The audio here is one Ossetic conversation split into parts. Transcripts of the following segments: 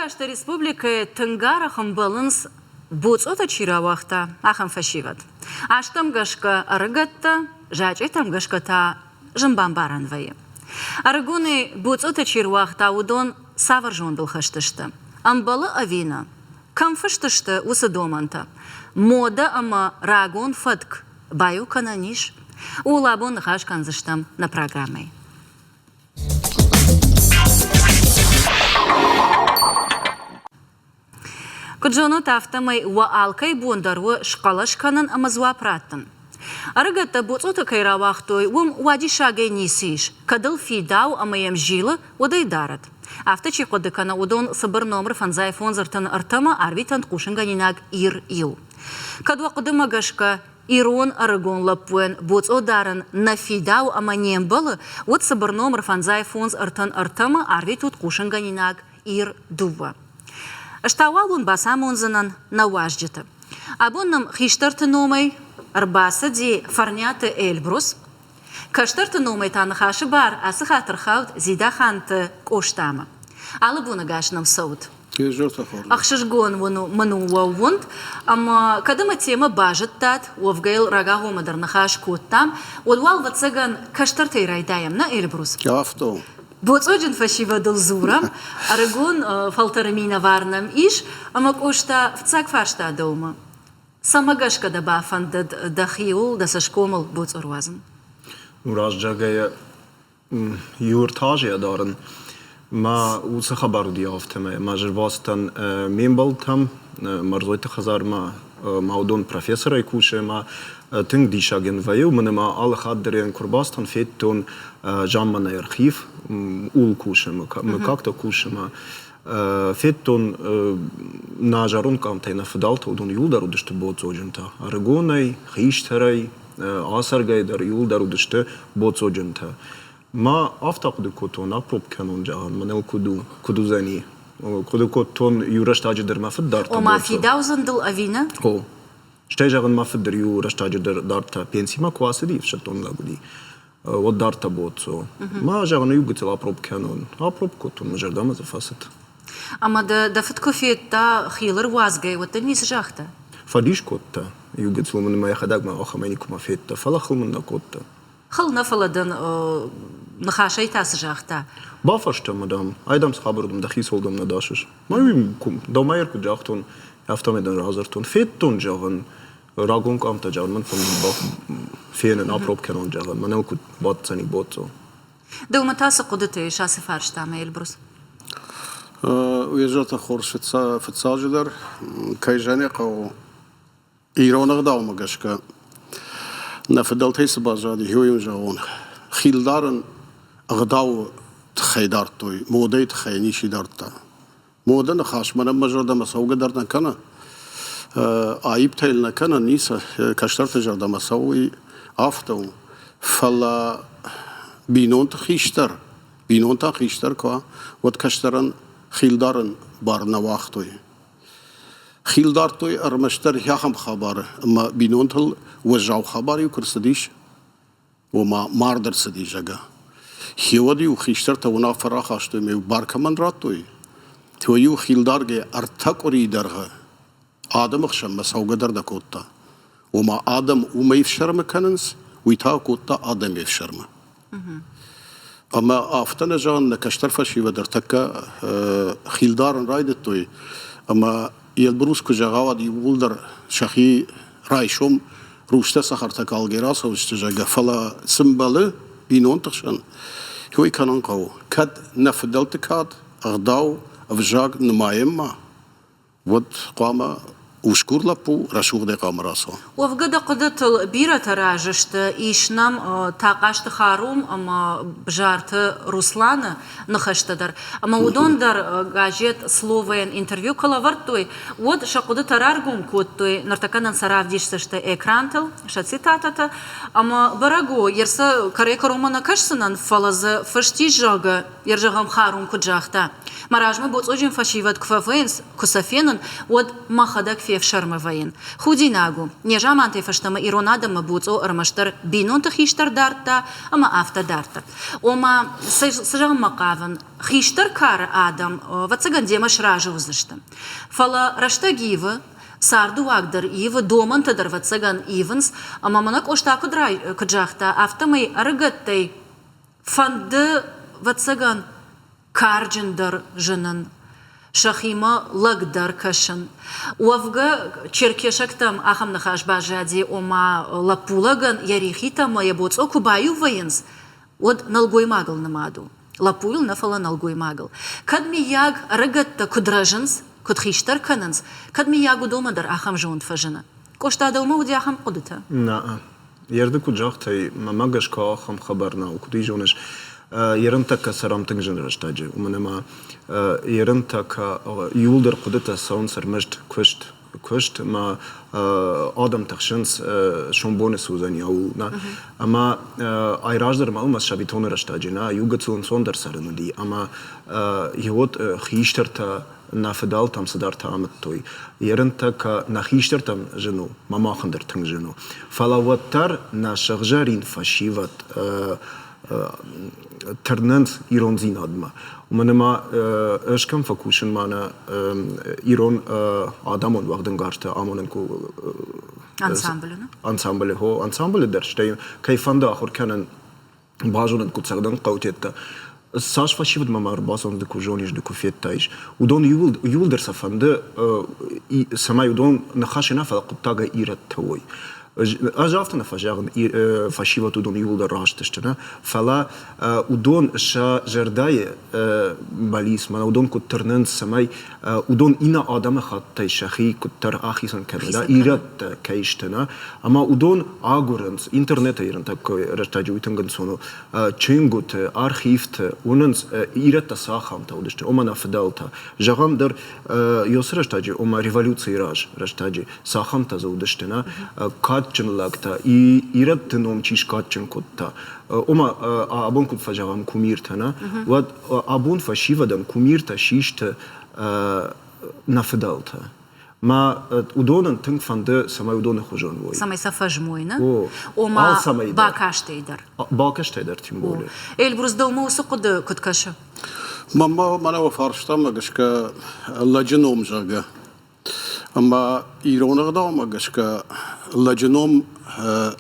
азты республикӕйы тынг арӕх ӕмбӕлынц, боцъотӕ чи рауагъта, ахӕм фӕсивӕд. Азтӕм гӕсгӕ ӕрыгӕттӕ, зачъетӕм гӕсгӕ та зын бамбарӕн вӕййы. Ӕрыгонӕй боцъотӕ чи руагъта, уыдон цавӕр зондыл хӕст сты? Ӕмбӕлы ӕви нӕ? Кӕм фыст сты уыцы домӕнтӕ? Модӕ ӕмӕ рагон фӕтк баиу кӕнӕн ис? Ууыл абон ныхас кӕндзыстӕм нӕ программӕйы. Куыд зонут, афтӕмӕй уӕ алкӕй бон дӕр у схъӕлӕс кӕнын ӕмӕ дзуапп раттын. Ӕрыгӕттӕ боцъоты кӕй рауагътой, уым уадиссагӕй ницы ис, кӕд ыл фидау ӕмӕ йӕм зилы, уӕд ӕй дарӕд. Афтӕ чи хъуыды кӕны, уыдон цыбыр номыр фӕндзай фондз ӕртын ӕртӕмӕ арвитӕнт хъусынгӕнинаг Ир-иу. Кӕд уӕ хъуыдымӕ гӕсгӕ ирон ӕрыгон лӕппуйӕн боцъо дарын нӕ фидауы ӕмӕ не мбӕлы, уӕд цыбыр номыр фӕндзай фондз ӕртын ӕртӕмӕ арвитут хъусынгӕнинаг Ир-дыууӕ. Ӕз та уал уын бацамондзынӕн нӕ уазджыты. Абон нӕм хистӕрты номӕй ӕрбацыди Фӕрниаты Эльбрус, кӕстӕрты номӕй та ныхасы бар ацы хатт ӕрхауд Зидаханты Къостамӕ. Алы боныгас нӕм цӕут. Ӕхсызгон уын мын у уӕ уынд, ӕмӕ кӕд ӕмӕ темӕ базыдтат, уӕвгӕ йыл рагагъоммӕ дӕр ныхас кодтам, уӕд уал, ӕвӕццӕгӕн, кӕстӕртӕй райдайӕм, нӕ, Эльбрус? Афтӕ у. Боцъоджын фӕсивӕдыл дзурӕм, ӕрыгон фӕлтӕры минӕвар нӕм ис, ӕмӕ Къоста, фыццаг фарста дӕумӕ. Цӕмӕ гӕсгӕ дӕ бафӕндыд дӕхиуыл, дӕ цӕсгомыл боцъо руадзын? Ну, раст зӕгъгӕйӕ, иу ӕртӕ дарын. Мӕ уыцы хабар уыди афтӕмӕй. Мӕ ӕз ме мбӕлттӕм, Мӕрзойты хӕдзармӕ, мӕ уыдон профессорӕй кусы ӕмӕ тынг диссагӕн вӕййы, уымӕн ӕмӕ алы хатт дӕр йӕм куы ӕрбацыдтӕн, федтон замманай архив, ууыл кусы ӕмӕ как-то кусы ӕмӕ федтон нӕ зӕронд къамтӕй нӕ фыдӕлтӕ, уыдон иууылдӕр уыдысты боцъоджынтӕ. Ӕрыгонӕй, хистӕрӕй, ацӕргӕйӕ дӕр иууылдӕр уыдысты боцъоджынтӕ. Ма афтӕ хъуыды кодтон, апроб кӕнон, зӕгъӕн, мӕныл куыд у, куыд уыдзӕни. Хъуыды кодтон, иу рӕстӕджы дӕр мӕ фыд дардта Ома фидаудзӕн дыл ӕви нӕ? О. Стӕй, зӕгъын, мӕ фыд дӕр иу рӕстӕджы дӕр дардта пенсимӕ куы ацыди, ӕфсӕддон лӕг уыди, уӕд дардта боцъо. Ма, зӕгъын, иу гыццыл апроб кӕнон. Апроб кодтон, мӕ зӕрдӕмӕ дзы фӕцыд. Ӕмӕ дӕ дӕ фыд куы федта хилы руадзгӕй, уӕд дын ницы загъта? Фӕдис кодта. Иу гыццыл мын мӕ йӕхӕдӕг мӕ ахӕмӕй никуыма федта, фӕлӕ хыл мын нӕ кодта. Хыл нӕ, фӕлӕ дын ныхасӕй та цы загъта? Бафарста мӕ, дам, ай, дам, цы хабар дам, дӕхи цӕуыл, дам, нӕ дасыс. Мӕ дӕумӕ йӕ куыд загътон, афтӕмӕй дын радзырдтон. Федтон, зӕгъын, рагон къамтӕ, зӕгъын, мӕн фӕнды фенын, апроб кӕнон, зӕгъын, мӕныл куыд баддзӕни боцъо. Дӕумӕ та цы хъуыдытӕ ис ацы фарстамӕ, Эльбрус? Уе зӕртӕ хорз фыццаджыдӕр, кӕй зӕгъын ӕй хъӕуы, Ирон ӕгъдаумӕ гӕсгӕ нӕ фыдӕлтӕй цы баззади, уый зӕгъон, хилдарын ӕгъдауы тыххӕй дардтой, модӕйы тыххӕй ничи дардта. Модӕ ныхас мӕнӕн мӕ зӕрдӕмӕ цӕугӕ дӕр нӕ кӕны, аиптӕ йыл нӕ кӕны, ницы, кӕстӕрты зӕрдӕмӕ цӕуы, уый афтӕ у. Фӕлӕ бинонты хистӕр, бинонтӕ хистӕр куы уа, уӕд кӕстӕрӕн хилдарын бар нӕ уагътой. Хил дардтой ӕрмӕстдӕр ахӕм хабары, ӕмӕ бинонтыл уӕззау хабар-иу куы рцыдис, ома мард ӕрцыди, зӕгъгӕ. Хиуӕд-иу хистӕртӕ уынаффӕ рахастой ӕмӕ-иу бар кӕмӕн радтой, то-иу хилдаргӕ ӕртӕ къуырийы дӕргъы адӕмы хсӕнмӕ цӕугӕ дӕр нӕ кодта. Ома адӕм уымӕй ӕфсӕрмы кӕнынц, уый та кодта адӕмы ӕфсӕрмы. Ӕмӕ афтӕ нӕ зӕгъын, нӕ кӕстӕр фӕсивӕд ӕртӕккӕ хилдарын райдыдтой, ӕмӕ Елбрус куы зӕгъа, уӕд иууылдӕр сӕхи райсом рустӕ цӕхӕртӕ калгӕ рацӕудзысты, зӕгъгӕ. Фӕлӕ цы мбӕлы бинонты хсӕн, уый кӕнын хъӕуы. Кӕд нӕ фыдӕлты кад, ӕгъдау, ӕвзаг нымайӕм ма, уӕд хъуамӕ усгур лӕппу рӕсугъдӕй хъуамӕ рацӕуа. Уӕвгӕ дӕ хъуыдытыл бирӕтӕ разы сты. Ис нӕм Тахъазты Харум ӕмӕ Бзарты Русланы ныхӕстӕ дӕр. Ӕмӕ уыдон дӕр газет Слово-йӕн интервью куы лӕвӕрдтой, уӕд сӕ хъуыдытӕ раргом кодтой. Ныртӕккӕ нын сӕ равдисдзысты экрантыл, сӕ цитатӕтӕ. Ӕмӕ бӕрӕг у, ерсӕ кӕрӕй-кӕронмӕ нӕ кӕсдзынӕн, фӕлӕ дзы фыст ис, зӕгъгӕ, Йе зӕгъӕм, Харум куыд загъта, мӕ размӕ боцъоджын фӕсивӕд куы фӕвӕййынц, куы сӕ фенын, уӕд мӕхӕдӕг фестын. фефсӕрмы вӕййын. Худинаг у, незамантӕй фӕстӕмӕ ирон адӕммӕ боцъо ӕрмӕстдӕр бинонты хистӕр дардта ӕмӕ афтӕ дарддӕр. Ома, цы зӕгъынмӕ хъавын, хистӕр кары адӕм, ӕвӕццӕгӕн, демӕ сразы уыдзысты. Фӕлӕ рӕстӕг ивы, цардыуаг дӕр ивы, домӕнтӕ дӕр, ӕвӕццӕгӕн, ивынц. Ӕмӕ мӕнӕ Къоста куыд, куыд загъта, афтӕмӕй ӕрыгӕттӕй фӕнды, ӕвӕццӕгӕн, карджындӕр зынын, сӕхимӕ лӕгдӕр кӕсын. Уӕвгӕ, черкесӕгтӕм ахӕм ныхас баззади, ома лӕппулӕгӕн йӕ рихитӕ ӕмӕ йӕ боцъо куы баиу вӕййынц, уӕд нӕлгоймагыл нымад у. Лӕппуйыл нӕ, фӕлӕ нӕлгоймагыл. Кӕд, мыййаг, ӕрыгӕттӕ куыд рӕзынц, куыд хистӕр кӕнынц, кӕд, мыййаг, уыдонмӕ дӕр ахӕм зонд фӕзыны. Къоста, дӕумӕ уыди ахӕм хъуыдытӕ? Нӕ. Ерды куыд загътай, мӕмӕ гӕсгӕ ахӕм хабар нӕу. Куыд ӕй зоныс, ерын тӕккӕ цӕрӕм тынг зын рӕстӕджы, уымӕн ӕмӕ ерын тӕккӕ иууылдӕр хъуыдытӕ цӕуынц ӕрмӕст куыст, куыст ӕмӕ адӕм тыхсынц сомбоны цы уыдзӕни, ууыл. Нӕ? Ӕмӕ ай раздӕр ма уымӕ советон рӕстӕджы нӕ иу гыццыл ӕнцондӕр цӕрын уыди ӕмӕ йод хистӕртӕ нӕ фыдӕлтӕм цыдӕртӕ амыдтой. Ерынтӕ нӕ хистӕртӕм зын у, мӕ махӕн дӕр тынг зын у. Фӕлӕ уӕддӕр нӕ сыгъзӕрин фӕсивӕд тырнынц ирондзинадмӕ. Уымӕн ӕмӕ ӕз кӕм фӕкусын, мӕнӕ ирон адӕмон уӕгъдӕнгӕрзтӕ амонын куы Ансамблы, Ансамблы, хо, ансамблы дӕр, стӕй кӕй фӕнды ахуыр кӕнын, базонын куыд цӕгъдӕн хъӕутеттӕ. Цас фӕсивӕдмӕ ма ӕрбацӕуынц, ды куы зонис, ды куы федтаис, уыдон иууылдӕр сӕ фӕнды, цӕмӕй уыдон ныхасы нӕ, фӕлӕ хъуыддагӕй ирӕттӕ уой. Ӕз афтӕ нӕ фӕзӕгъын, фӕсивӕд уыдон иууылдӕр раст сты, нӕ, фӕлӕ уыдон сӕ зӕрдӕйы бӕллиц, мӕнӕ уыдон куыд тырнынц, цӕмӕй уыдон иннӕ адӕмыхаттӕй сӕхи куыддӕр ахицӕн кӕной, ирӕттӕ кӕй сты, нӕ, ӕмӕ уыдон агурынц, интернеты ирӕттӕ рӕстӕджы уый тынг ӕнцон у, чингуыты, архивты уынынц, ирӕттӕ цахӕмтӕ уыдысты, ома нӕ фыдӕлтӕ. Зӕгъӕм дӕр, Ёсы рӕстӕджы, ома революцийы раз рӕстӕджы, цахӕмтӕ дзы уыдысты, нӕ, кадджын лӕгтӕ, ирӕтты ном чи скадджын кодта, ома абон куыд фӕзӕгъӕм кумиртӕ, нӕ, уӕд абон фӕсивӕдӕн кумиртӕ систы нӕ фыдӕлтӕ. Мӕ уыдонӕн тынг фӕнды, цӕмӕй уыдоны хуызӕн уой. Цӕмӕй сӕ фӕзмой, нӕ? О, Ома бакастӕй дӕр. Бакастӕй дӕр, тем более. Эльбрус, дӕумӕ уыцы хъуыды куыд кӕсы? Мӕнмӕ мӕнӕ уӕ фарстамӕ гӕсгӕ лӕджы ном, зӕгъгӕ, Ӕмӕ ирон ӕгъдаумӕ гӕсгӕ лӕджы ном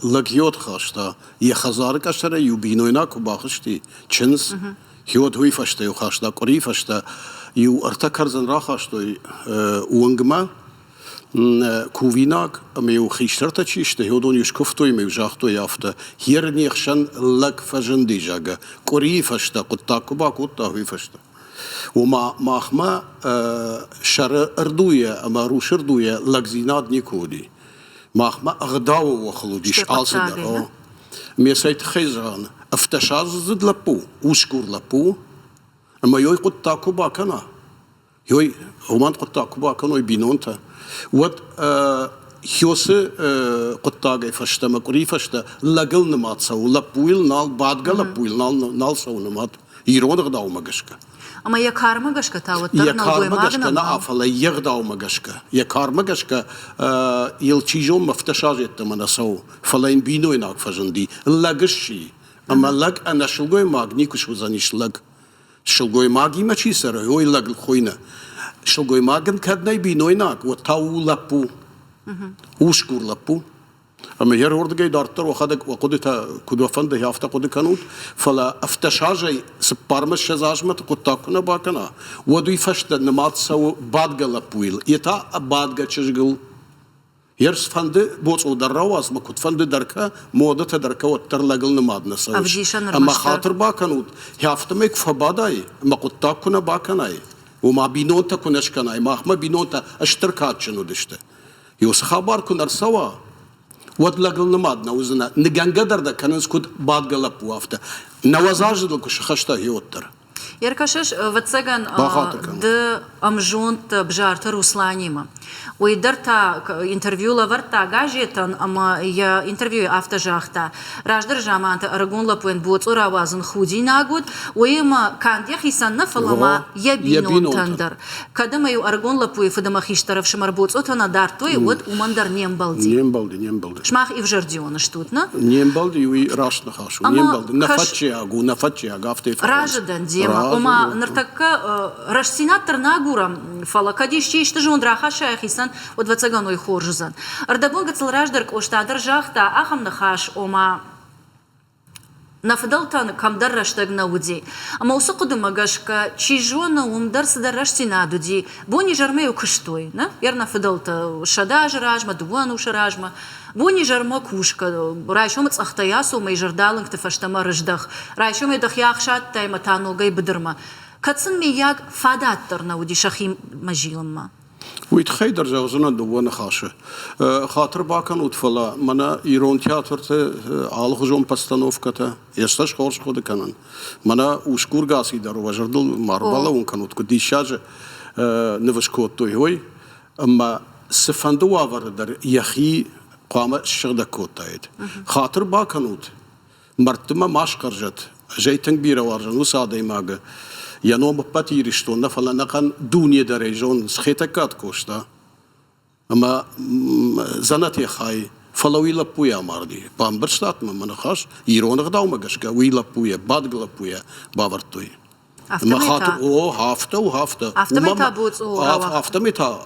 лӕг йод хаста. Йӕ хӕдзары къӕсӕрӕй иу бинойнаг куы бахызти, чындз, йод уый фӕстӕ-иу хаста, къуырийы фӕстӕ иу ӕртӕ кӕрдзын рахастой уынгмӕ кувинаг, ӕмӕ-иу хистӕртӕ чи сты, уыдон-иу скуывтой ӕмӕ-иу загътой афтӕ, Йер не хсӕн лӕг фӕзынди, зӕгъгӕ, къуырийы фӕстӕ хъуыддаг куы бакодта, уый фӕстӕ. Ома махмӕ сӕры ӕрдуйӕ ӕмӕ русы ӕрдуйӕ лӕгдзинад никуы уыди. Махмӕ ӕгъдауы охыл уыдис алцыдӕр. Ме цӕй тыххӕй зӕгъын, ӕфтӕсаздзыд лӕппу, усгур лӕппу, ӕмӕ йой хъуыддаг куы бакӕна, Ёй, уымӕн хъуыддаг куы бакӕной бинонтӕ, уӕд Хёсы хъуыддагӕй фӕстӕмӕ, къуыри фӕстӕ лӕгыл нымад цӕуы, лӕппуйыл нал, бадгӕ лӕппуйыл нал, нал цӕуы нымад ирон ӕгъдаумӕ гӕсгӕ. Ӕмӕ йӕ кармӕ гӕсгӕ та уӕддӕр Йӕ кармӕ гӕсгӕ нӕ, фӕлӕ йе гъдаумӕ гӕсгӕ. Йӕ кармӕ гӕсгӕ йыл чи зоны ӕфтӕсаз йеддӕмӕ нӕ цӕуы, фӕлӕ йын бинойнаг фӕзынди, лӕг сси. Ӕмӕ лӕг ӕнӕ сылгоймаг никуы суыдзӕнис лӕг. Сылгоймагимӕ чи цӕры, уый лӕг хуыйны. Сылгоймаг ын кӕд нӕй бинойнаг, уӕд та у лӕппу. Усгур лӕппу. Ӕмӕ йӕ уырдыгӕй дарддӕр уӕхӕдӕг уӕ хъуыдытӕ куыд уӕ фӕнды, афтӕ хъуыды кӕнут, фӕлӕ ӕфтӕсазӕй цыппармӕ 20 азмӕ хъуыддаг куы нӕ бакӕна, уӕд уый фӕстӕ нымад цӕуы бадгӕ лӕппуйыл, йе та бадгӕ чызгыл. Ерс фӕнды боцъо дӕр рауадз мӕ куыдфӕнды дӕр кӕ, модӕтӕ дӕр кӕ, уӕддӕр лӕгыл нымад нӕ цӕуыс. Ӕвдисӕн Ӕмӕ хатыр бакӕнут, афтӕмӕй куы фӕбадай ӕмӕ хъуыддаг куы нӕ бакӕнай, ома бинонтӕ куы нӕ скӕнай, махмӕ бинонтӕ стыр кадджын уыдысты. Уыцы хабар куы нӕ рцӕуа, уӕд лӕгыл нымад нӕ уыдзынӕ. Ныгӕнгӕ дӕр дӕ кӕнынц куыд бадгӕ лӕппу, афтӕ. Нӕуӕдз азы дыл куы сыхӕста, гъеуӕддӕр. Ӕркӕсыс, ӕвӕццӕгӕн, ды ӕмзонд Бзарты Русланимӕ. Уый дӕр та интервью лӕвӕрдта газетӕн ӕмӕ йӕ интервьюйы афтӕ загъта: Раздӕры заманты ӕрыгон лӕппуйӕн боцъо рауадзын худинаг уыд, уыимӕ канд йӕхицӕн нӕ, фӕлӕ ма йӕ бинонтӕн дӕр. Кӕд ӕмӕ-иу ӕрыгон лӕппуйы фыд ӕмӕ хистӕр ӕфсымӕр боцъотӕ нӕ дардтой, уӕд уымӕн дӕр не мбӕлди. Не мбӕлди, не мбӕлди. Сымах иузӕрдион стут, нӕ? Не мбӕлди, уый раст ныхас у. Не мбӕлди. Нӕ фӕтчиаг у, нӕ фӕтчиаг, афтӕ Разы дӕн демӕ. Ома, ныртӕккӕ рӕстдзинад дӕр нӕ агурӕм, фӕлӕ кӕд исчи исты зонд рахӕсса йӕхицӕн, уӕд, ӕвӕццӕгӕн, уый хорз уыдзӕн. Ӕрдӕбон гыццыл раздӕр Къоста дӕр загъта ахӕм ныхас, ома, нӕ фыдӕлтӕн кӕмдӕр рӕстӕг нӕ уыди. Ӕмӕ уыцы хъуыдымӕ гӕсгӕ, чи зоны, уым дӕр цыдӕр рӕстдзинад уыди. Бон-изӕрмӕ-иу куыстой, нӕ? Йер нӕ фыдӕлтӕ 100 азы размӕ, дыууӕ ӕнусы размӕ. Бон-изӕрмӕ кусгӕ, райсомы цъӕхтӕй ацу ӕмӕ изӕрдалынгты фӕстӕмӕ рыздӕх. Райсомӕй дӕхи ӕхсадтай ӕмӕ та ногӕй быдырмӕ. Кӕд сын, мыййаг, фадат дӕр нӕ уыди сӕхимӕ зилынмӕ? Уый тыххӕй дӕр зӕгъдзынӕн дыууӕ ныхасы. Хатыр бакӕнут, фӕлӕ мӕнӕ ирон театрты алыхуызон постановкӕтӕ, йе стӕ хорз хъуыды кӕнын. Мӕнӕ усгур Гаци дӕр уӕ зӕрдыл ма рбалӕууын кӕнут, куыд диссаджы ныв скодтой, уый. Ӕмӕ цыфӕнды уавӕры дӕр йӕхи хъуамӕ ссыгъдӕг кодтаид. Хатыр бакӕнут, Мӕрдты мӕ ма схъӕрзӕд. Ӕз ӕй тынг бирӕ уарзын уыцы адӕймагы. Йӕ ном ӕппӕт Ирыстон нӕ, фӕлӕ ӕнӕхъӕн дуне дӕр ӕй зонынц. Хетӕгкаты Къоста. Ӕмӕ дзӕнӕт йӕ хай. Фӕлӕ уый лӕппуйӕ амарди. Бамбӕрстат мӕ мӕ ныхас? Ирон ӕгъдаумӕ гӕсгӕ уый лӕппуйӕ, бадгӕ лӕппуйӕ бавӕрдтой. Афтӕмӕй та? О, афтӕ у, афтӕ. Афтӕмӕй та боцъо рауагъта? Афтӕмӕй та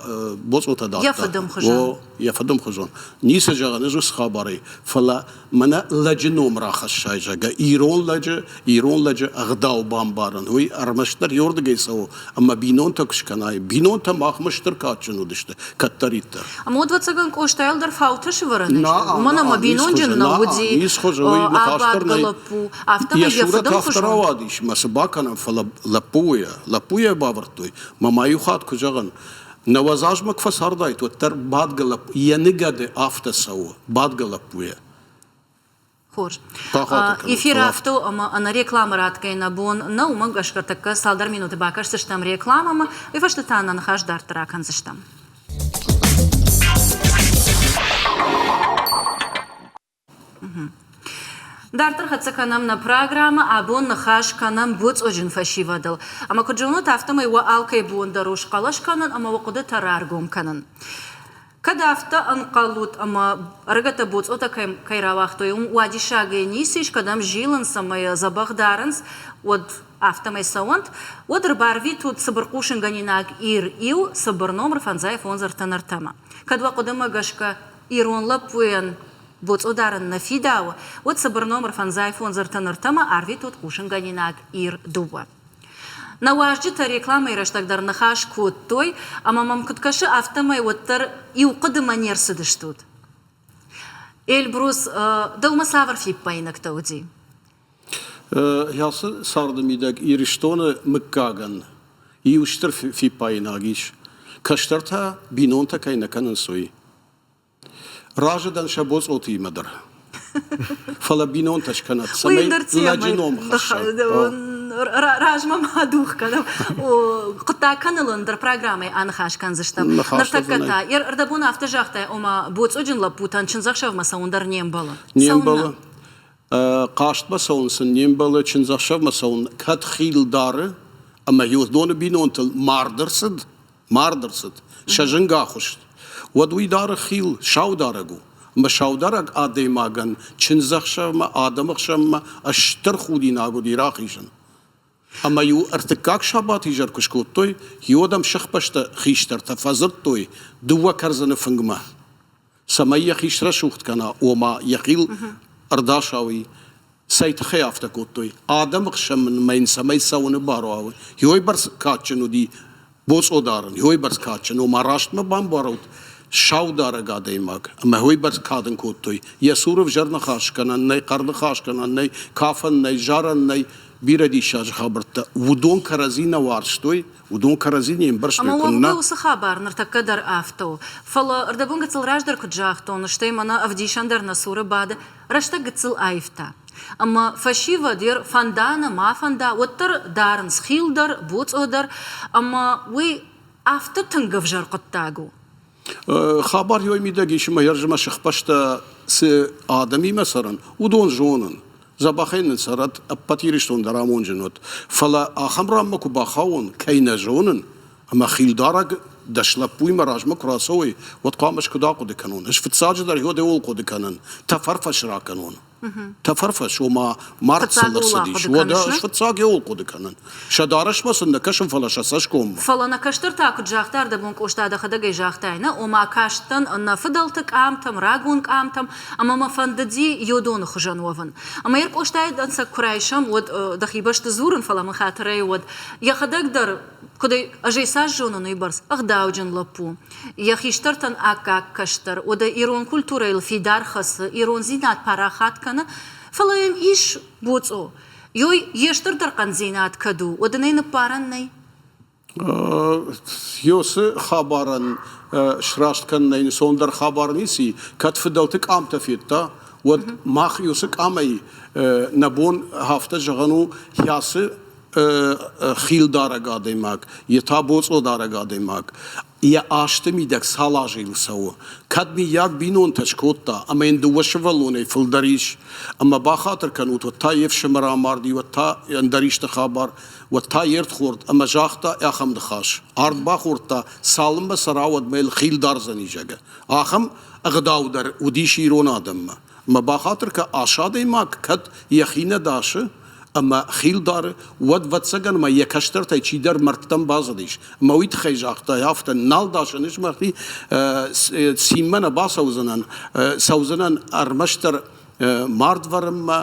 боцъотӕ дардта. Йӕ фыдӕмхуызон. О, йӕ фыдӕмхуызон. Ницы зӕгъӕн ис уыцы хабарӕй, фӕлӕ мӕнӕ лӕджы ном рахӕссай, зӕгъгӕ, ирон лӕджы, ирон лӕджы ӕгъдау бамбарын, уый ӕрмӕстдӕр иуырдыгӕй цӕуы, ӕмӕ бинонтӕ куы скӕнай, бинонтӕ махмӕ стыр кадджын уыдысты кӕддӕриддӕр. Ӕмӕ уӕд, ӕвӕццӕгӕн, Къостайыл дӕр фаутӕ сӕвӕрӕн ис, уымӕн ӕмӕ бинонджын нӕ уыди, абадгӕ лӕппу, афтӕмӕй йӕ сурӕт афтӕ рауадис, мӕ цы бакӕнӕм, фӕлӕ лӕппуйӕ, лӕппуйӕ бавӕрдтой. Мӕ ма иу хатт куы зӕгъын, 90 азмӕ куы фӕцардаид, уӕддӕр бадгӕ лӕппу, йӕ ныгӕды афтӕ цӕуы, бадгӕ лӕппуйӕ. Хорз. Эфир афтӕ у, ӕмӕ ӕнӕ рекламӕ ратгӕ нӕ бон нӕу, уымӕ гӕсгӕ тӕккӕ цалдӕр минуты бакӕсдзыстӕм рекламӕмӕ, уый фӕстӕ та нӕ ныхас дарддӕр акӕндзыстӕм. Дарддӕр хӕццӕ кӕнӕм нӕ программӕ. Абон ныхас кӕнӕм боцъоджын фӕсивӕдыл. Ӕмӕ куыд зонут, афтӕмӕй уӕ алкӕй бон дӕр у схъӕлӕс кӕнын ӕмӕ уӕ хъуыдытӕ раргом кӕнын. Кӕд афтӕ ӕнхъӕлут, ӕмӕ ӕрыгӕттӕ боцъотӕ кӕй рауагътой, уым уадиссагӕй ницы ис, кӕдӕм зилынц ӕмӕ йӕ дзӕбӕх дарынц, уӕд афтӕмӕй цӕуӕнт, уӕд ӕрбарвитут цыбыр хъусынгӕнинаг Ир-иу цыбыр номыр 55 33-мӕ. Кӕд уӕ хъуыдымӕ гӕсгӕ ирон лӕппуйӕн боцъо дарын нӕ фидауы, уӕд цыбыр номыр 55 33-мӕ арвитут хъусынгӕнинаг Ир-дыууӕ. Нӕ уазджытӕ рекламӕйы рӕстӕг дӕр ныхас кодтой, ӕмӕ мӕм куыд кӕсы, афтӕмӕй уӕддӕр иу хъуыдымӕ не рцыдыстут. Эльбрус, дӕумӕ цавӕр фиппаинӕгтӕ уыди? Ацы царды мидӕг Ирыстоны мыггагӕн иу стыр фиппаинаг ис. Кӕстӕртӕ бинонтӕ кӕй нӕ кӕнынц, уый. Разы дӕн сӕ боцъотимӕ дӕр. Фӕлӕ бинонтӕ скӕнӕд, цӕмӕй лӕджы ном хӕсса. Размӕ ма дух кӕнӕм. Хъуыддаг кӕныл ӕндӕр программӕйы аныхас кӕндзыстӕм. Ныртӕккӕ та, ӕрдӕбон афтӕ загътай, ома боцъоджын лӕппутӕн чындзӕхсӕвмӕ цӕуын дӕр не мбӕлы. Не мбӕлы. Хъазтмӕ цӕуын сын не мбӕлы, чындзӕхсӕвмӕ цӕуын кӕд хил дары, ӕмӕ уыдоны бинонтыл мард ӕрцыд, мард ӕрцыд, сӕ зынг ахуыст, уӕд уый дары хил, саударӕг у. Ӕмӕ саударӕг адӕймагӕн чындзӕхсӕвмӕ, адӕмы хсӕнмӕ стыр худинаг уыди рахизын. Ӕмӕ-иу ӕртыккаг сабатизӕр куы скодтой, уӕд ӕм сыхбӕсты хистӕртӕ фӕдзырдтой дыууӕ кӕрдзыны фынгмӕ, цӕмӕй йӕхи срӕсугъд кӕна, ома йӕхил ӕрдаса, уый. Цӕй тыххӕй афтӕ кодтой? Адӕмы хсӕнмӕ йын цӕмӕй цӕуыны бар уа, уыйбӕрц кадджын уыди боцъо дарын, уыйбӕрц кадджын, ома рӕстмӕ бамбарут, саударӕг адӕймаг. Ӕмӕ уыйбӕрц кад ын кодтой. Йӕ цуры ӕвзӕр ныхас кӕнӕн нӕй, хъӕр ныхас кӕнӕн нӕй, кафӕн нӕй, зарӕн нӕй, бирӕ диссаджы хабӕрттӕ. Уыдон кӕрӕдзи нӕ уарзтой, уыдон кӕрӕдзи не мбӕрстой. Ӕмӕ уӕвгӕ уыцы хабар ныртӕккӕ дӕр афтӕ у. Фӕлӕ ӕрдӕбон гыццыл раздӕр куыд загътон, стӕй мӕнӕ ӕвдисӕн дӕр нӕ цуры бады, рӕстӕг гыццыл аивта. Ӕмӕ фӕсивӕд йӕ фӕнда нӕ ма фӕнда, уӕддӕр дарынц хил дӕр, боцъо дӕр, ӕмӕ уый афтӕ тынг ӕвзӕр хъуыддаг у. Хабар йой мидӕг ис ӕмӕ ӕрзмӕ сыхбӕстӕ цы адӕмимӕ цӕрын, уыдон зонын. Дзӕбӕхӕй нын цӕрӕд, ӕппӕт Ирыстон дӕр амонджын уӕд. Фӕлӕ ахӕм ранмӕ куы бахауон, кӕй нӕ зонын, ӕмӕ хилдарӕг дӕс лӕппуимӕ размӕ куы рацӕуой, уӕд хъуамӕ ӕз куыд ахъуыды кӕнон? Ӕз фыццаджыдӕр йодеуыл хъуыды кӕнын, тӕфӕрфӕс ракӕнон. Тӕфӕрфӕс, ома мард сыл ӕрцыдис. Уӕдӕ ӕз фыццаг йӕуыл хъуыды кӕнын. Сӕ дарӕсмӕ сын нӕ кӕсын, фӕлӕ сӕ цӕсгоммӕ. Фӕлӕ нӕ кӕстӕртӕ куыд загъта ӕрдӕбон Къоста, дӕхӕдӕг ӕй загътай, нӕ, ома кастӕн нӕ фыдӕлты къамтӕм, рагон къамтӕм, ӕмӕ мӕ фӕндыди йодоны хуызӕн уӕвын. Ӕмӕ йӕ Къостайы дӕнцӕг куы райсӕм, уӕд дӕхи бӕсты дзурын, фӕлӕ мын хатырӕй уӕд йӕхӕдӕг дӕр, куыд ӕй ӕз ӕй цас зонын, уыйбӕрц ӕгъдауджын лӕппу, йӕ хистӕртӕн аккаг кӕстӕр, уӕдӕ ирон культурӕйыл фидар хӕцы, ирондзинад парахат кӕны, фӕлӕ йӕм ис боцъо. Ёй, йе стырдӕр хъӕндзинад кӕд у, уӕд ын ӕй ныббарӕн нӕй? Ёсы хабарӕн сраст кӕнынӕй ӕнцондӕр хабар ницы и. Кӕд фыдӕлты къамтӕ федта, уӕд мах ёсы къамӕй нӕ бон афтӕ зӕгъӕн у, кӕцы хилдарӕг адӕймаг, йе та боцъодарӕг адӕймаг йӕ азты мидӕг цал азы йыл цӕуы. Кӕд мыййаг бинонтӕ скодта ӕмӕ йын дыууӕ сывӕллонӕй фылдӕр ис, ӕмӕ бахатыр кӕнут, уӕд та йе фсымӕр амарди, уӕд та ӕндӕр исты хабар, уӕд та йе рдхорд ӕмӕ загъта ахӕм ныхас. Ард бахордта, цалынмӕ цӕра, уӕдмӕ йыл хил дардзӕни, зӕгъгӕ. Ахӕм ӕгъдау дӕр уыдис ирон адӕммӕ. Мӕ бахатыр кӕ, ас адӕймаг кӕд йӕхи нӕ дасы ӕмӕ хил дары, уӕд, ӕвӕццӕгӕн ма йӕ кӕстӕртӕй чидӕр мӕрдтӕм базыдис. Ӕмӕ уый тыххӕй загъта, афтӕ нал дасын ис мӕхи, цинмӕ нӕ бацӕудзынӕн, цӕудзынӕн ӕрмӕстдӕр мардвӕрынмӕ,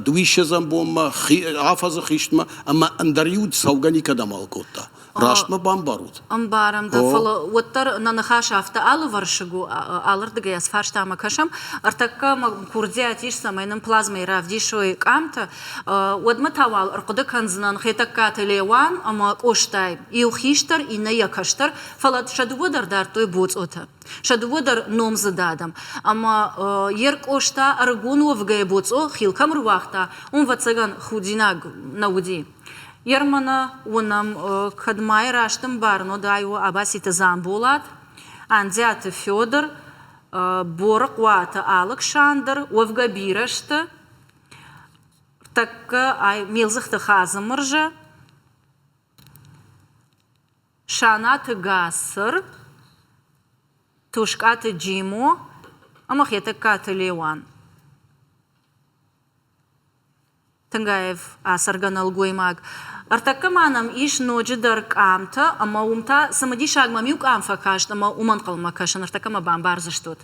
дыууиссӕдзӕм бонмӕ, афӕдзы хистмӕ ӕмӕ ӕндӕр иу цӕугӕ никӕдӕм ал кодта. Раст мӕ бамбарут? Ӕмбарӕм дӕ, фӕлӕ уӕддӕр нӕ ныхас афтӕ алывӕрсыг у, алырдыгӕй ацы фарстамӕ кӕсӕм. Ӕртӕккӕ мӕ курдиат ис, цӕмӕй нын плазмӕйы равдисой къамтӕ. Уӕдмӕ та уал ӕрхъуыды кӕндзынӕн Хетӕгкаты Леуан ӕмӕ Къостай. Иу хистӕр, иннӕ йӕ кӕстӕр, фӕлӕ сӕ дыууӕ дӕр дардтой боцъотӕ. Сӕ дыууӕ дӕр номдзыд адӕм. Ӕмӕ йе ркъоста ӕрыгон уӕвгӕйӕ боцъо хил кӕм ӕруагъта, уым, ӕвӕццӕгӕн, худинаг нӕ уыди. Ерманы уынӕм, кӕд ма йӕ раст ӕмбарын, уӕд ай у Абаситы Дзамболат, Андиаты Федор, Борыхъуаты Алыксандр, уӕвгӕ бирӕ сты. Тӕккӕ ай Милдзыхты Хадзымырзӕ, Санаты Гацыр, Тускъаты Джимо ӕмӕ Хетӕгкаты Леуан. Тынг аив ацӕргӕ нӕлгоймаг. Ӕртӕккӕ ма нӕм ис ноджыдӕр къамтӕ, ӕмӕ уым та цымыдисаг мӕм иу къам фӕкаст ӕмӕ уымӕ ӕнхъӕлмӕ кӕсын, ӕртӕккӕ мӕ бамбардзыстут.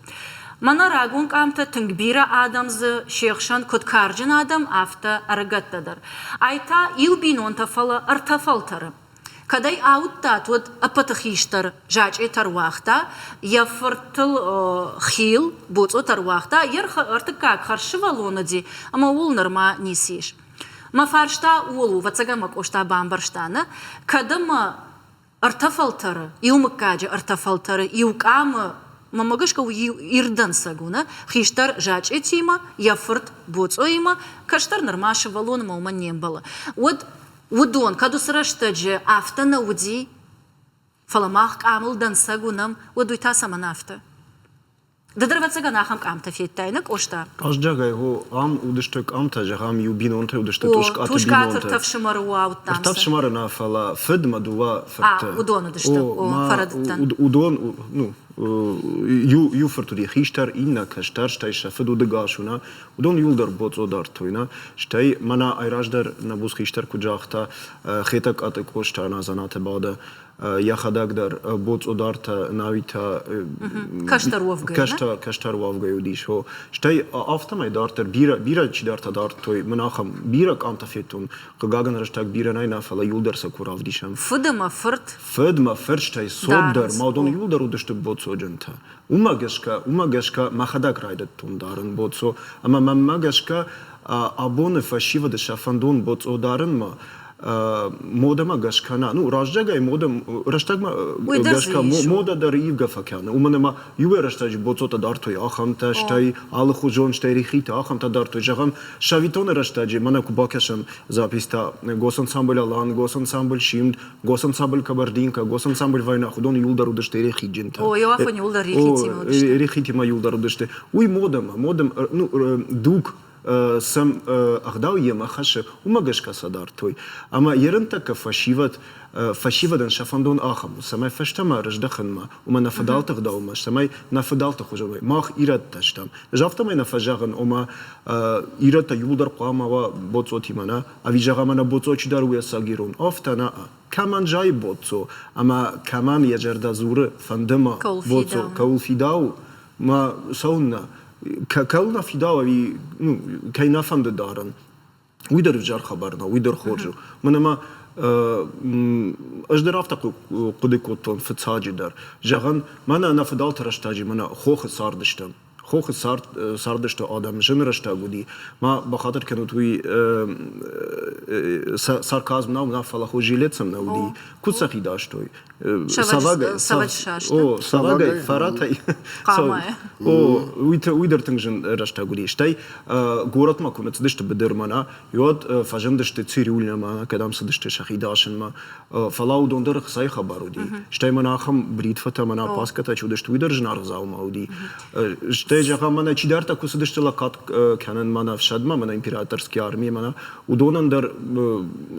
Мӕнӕ рагон къамтӕ тынг бирӕ адӕм дзы, се хсӕн куыд карджын адӕм, афтӕ ӕрыгӕттӕ дӕр. Ай та иу бинонтӕ, фӕлӕ ӕртӕ фӕлтӕры. Кӕд ӕй ауыдтат, уӕд ӕппӕты хистӕр зачъетӕ руагъта, йӕ фыртыл хил, боцъотӕ руагъта, йе ртыккаг хӕрзсывӕллон уыди, ӕмӕ ууыл нырма ницы ис. Мӕ фарста ууыл у, ӕвӕццӕгӕн мӕ Къоста бамбӕрста, нӕ? Кӕд ӕмӕ ӕртӕ фӕлтӕры, иу мыггаджы ӕртӕ фӕлтӕры иу къамы мӕнмӕ гӕсгӕ уый ирд дӕнцӕг у, нӕ? Хистӕр зачъетимӕ, йӕ фырт боцъоимӕ, кӕстӕр нырма сывӕллонмӕ уымӕн не мбӕлы. Уӕд Уыдон, кӕд уыцы рӕстӕджы афтӕ нӕ уыди, фӕлӕ мах къамыл дӕнцӕг уынӕм, уӕд уый та цӕмӕн афтӕ? Ды дӕр, ӕвӕццӕгӕн, ахӕм къамтӕ федтай, нӕ, Къоста? Хъазджагӕй, хо, ам уыдысты къамтӕ, зӕгъӕм, иу бинонтӕ уыдысты Тускъаты Тускъаты ӕртӕ фсымӕры уауыдтам Ӕртӕ фсымӕры нӕ, фӕлӕ фыд мӕ дыууӕ фырты. А, уыдон уыдысты, о, фӕрӕдыдтӕн. Уыдон, ну, иу фырт уыди хистӕр, иннӕ кӕстӕр, стӕй сӕ фыд удыгас у, нӕ? Уыдон иуылдӕр боцъо дардтой, нӕ? Стӕй мӕнӕ айраздӕр нӕ буц хистӕр куыд загъта, Хетӕгкаты Къоста нӕ дзӕнӕты бады, йӕхӕдӕг дӕр боцъо дардта, науитӕ кӕстӕр уӕвгӕй, кӕстӕр, кӕстӕр уӕвгӕй уыдис. О. Стӕй афтӕмӕй дарддӕр бирӕ, бирӕ чидӕртӕ дардтой, мын ахӕм бирӕ къамтӕ федтон. Хъыгагӕн, рӕстӕг бирӕ нӕй, нӕ, фӕлӕ иуылдӕр сӕ куы равдисӕм. Фыд ӕмӕ фырт. Фыд мӕ фырт, стӕй цот дӕр, ма уыдон иуылдӕр уыдысты боцъоджынтӕ. Уымӕ гӕсгӕ, уымӕ гӕсгӕ мӕхӕдӕг райдыдтон дарын боцъо, ӕмӕ мӕнмӕ гӕсгӕ абоны фӕсивӕды сӕ фӕндон боцъо дарынмӕ. Модӕмӕ гӕсгӕ нӕ, ну, раздӕгӕй модӕ, рӕстӕгмӕ гӕсгӕ модӕ дӕр ивгӕ фӕкӕны. Уымӕн ӕмӕ иуӕй рӕстӕджы боцъотӕ дардтой ахӕмтӕ, стӕй алыхуызон, стӕй рихитӕ ахӕмтӕ дардтой. Зӕгъӕм, советоны рӕстӕджы, мӕнӕ куы бакӕсӕм записьтӕ, госансамбль Алан, госансамбль Симд, госансамбль Кабардинка, госансамбль Войнах, уыдон иуылдӕр уыдысты рихиджынтӕ. О, иу афон иуылдӕр рихитимӕ уыдысты. Рихитимӕ иуылдӕр уыдысты. Уый модӕмӕ, модӕм, ну, дуг сӕм ӕгъдау йемӕ хӕссы, уымӕ гӕсгӕ сӕ дардтой. Ӕмӕ ерынтӕккӕ фӕсивӕд, фӕсивӕдӕн сӕ фӕндон ахӕм у, цӕмӕй фӕстӕмӕ рыздӕхынмӕ, уымӕ нӕ фыдӕлты ӕгъдаумӕ, цӕмӕй нӕ фыдӕлты хуызӕн уой. Мах ирӕттӕ стӕм. Ӕз афтӕмӕй нӕ фӕзӕгъын, ома ирӕттӕ иууылдӕр хъуамӕ уа боцъотимӕ, нӕ? Ӕви зӕгъӕм, ӕнӕ боцъо чидӕр у ӕцӕг ирон? Афтӕ нӕ. Кӕмӕн зайы боцъо ӕмӕ кӕмӕн йӕ зӕрдӕ дзуры, фӕнды мӕ боцъо, кӕуыл фидауы, мӕ цӕуыннӕ? Кӕуыл нӕ фидауы ӕви ну, кӕй нӕ фӕнды дарын, уый дӕр ӕвзӕр хабар нӕу, уый дӕр хорз у. Мӕн ӕмӕ ӕз дӕр афтӕ хъуыды кодтон фыццаджы дӕр. Зӕгъӕн, мӕнӕ нӕ фыдӕлты рӕстӕджы мӕнӕ хохы цардыстӕм. Хохы цард, цардысты адӕм, зын рӕстӕг уыди. Ма бахатыр кӕнут, уый сарказм нӕу, нӕ, фӕлӕ хо жилет сӕм нӕ уыди. Куыд сӕхи дастой? О, цӕвӕгӕй, фӕрӕтӕй. О, уый дӕр тынг зын рӕстӕг уыди. Стӕй горӕтмӕ куы ныццыдысты быдырмӕ, нӕ, уӕд фӕзындысты цирюльнӕмӕ, кӕдӕм цыдысты сӕхи дасынмӕ. Фӕлӕ уыдон дӕр ӕхцайы хабар уыди. Стӕй мӕнӕ ахӕм бритвӕтӕ, мӕнӕ паскӕтӕ чи уыдысты, уый дӕр зынаргъ дзаума уыди. Стӕй, зӕгъӕм, мӕнӕ чидӕртӕ куы цыдысты лӕггад кӕнын мӕнӕ ӕфсадмӕ, мӕнӕ императорский армийы, мӕнӕ уыдонӕн дӕр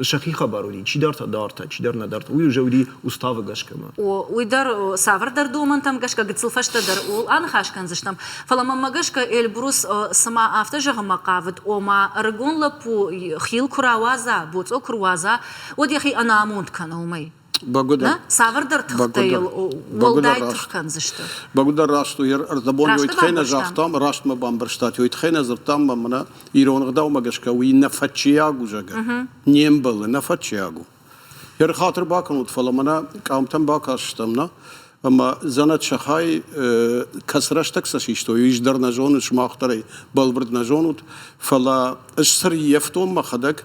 сӕхи хабар уыди, чидӕртӕ дардта, чидӕр нӕ дардта. Уый уже уыди уставы гӕсгӕмӕ. О, уый дӕр цавӕрдӕр домӕнтӕм гӕсгӕ гыццыл фӕстӕдӕр ууыл аныхас кӕндзыстӕм. Фӕлӕ мӕнмӕ гӕсгӕ Эльбрус цыма афтӕ зӕгъынмӕ хъавыд, ома ӕрыгон лӕппу хил куы рауадза, боцъо куы руадза, уӕд йӕхи ӕнамонд кӕны уымӕй. Бӕгуыдӕр. Цавӕрдӕр тыхтӕ йыл уӕлдай тых кӕндзысты. Бӕгуыдӕр раст у. Ӕрдӕбон уый тыххӕй нӕ загътам, раст мӕ бамбӕрстат, уый тыххӕй нӕ дзырдтам, мӕнӕ ирон ӕгъдаумӕ гӕсгӕ уый нӕ фӕччиаг у, зӕгъгӕ. Не мбӕлы, нӕ фӕччиаг у. Хатыр бакӕнут, фӕлӕ мӕнӕ къамтӕм бакастыстӕм, нӕ? Ӕмӕ дзӕнӕт сӕхай кӕцы рӕстӕг сӕ систой, уый дӕр нӕ зонын, сымах дӕр ӕй бӕлвырд нӕ зонут, фӕлӕ ӕз цы рййӕфтон мӕхӕдӕг,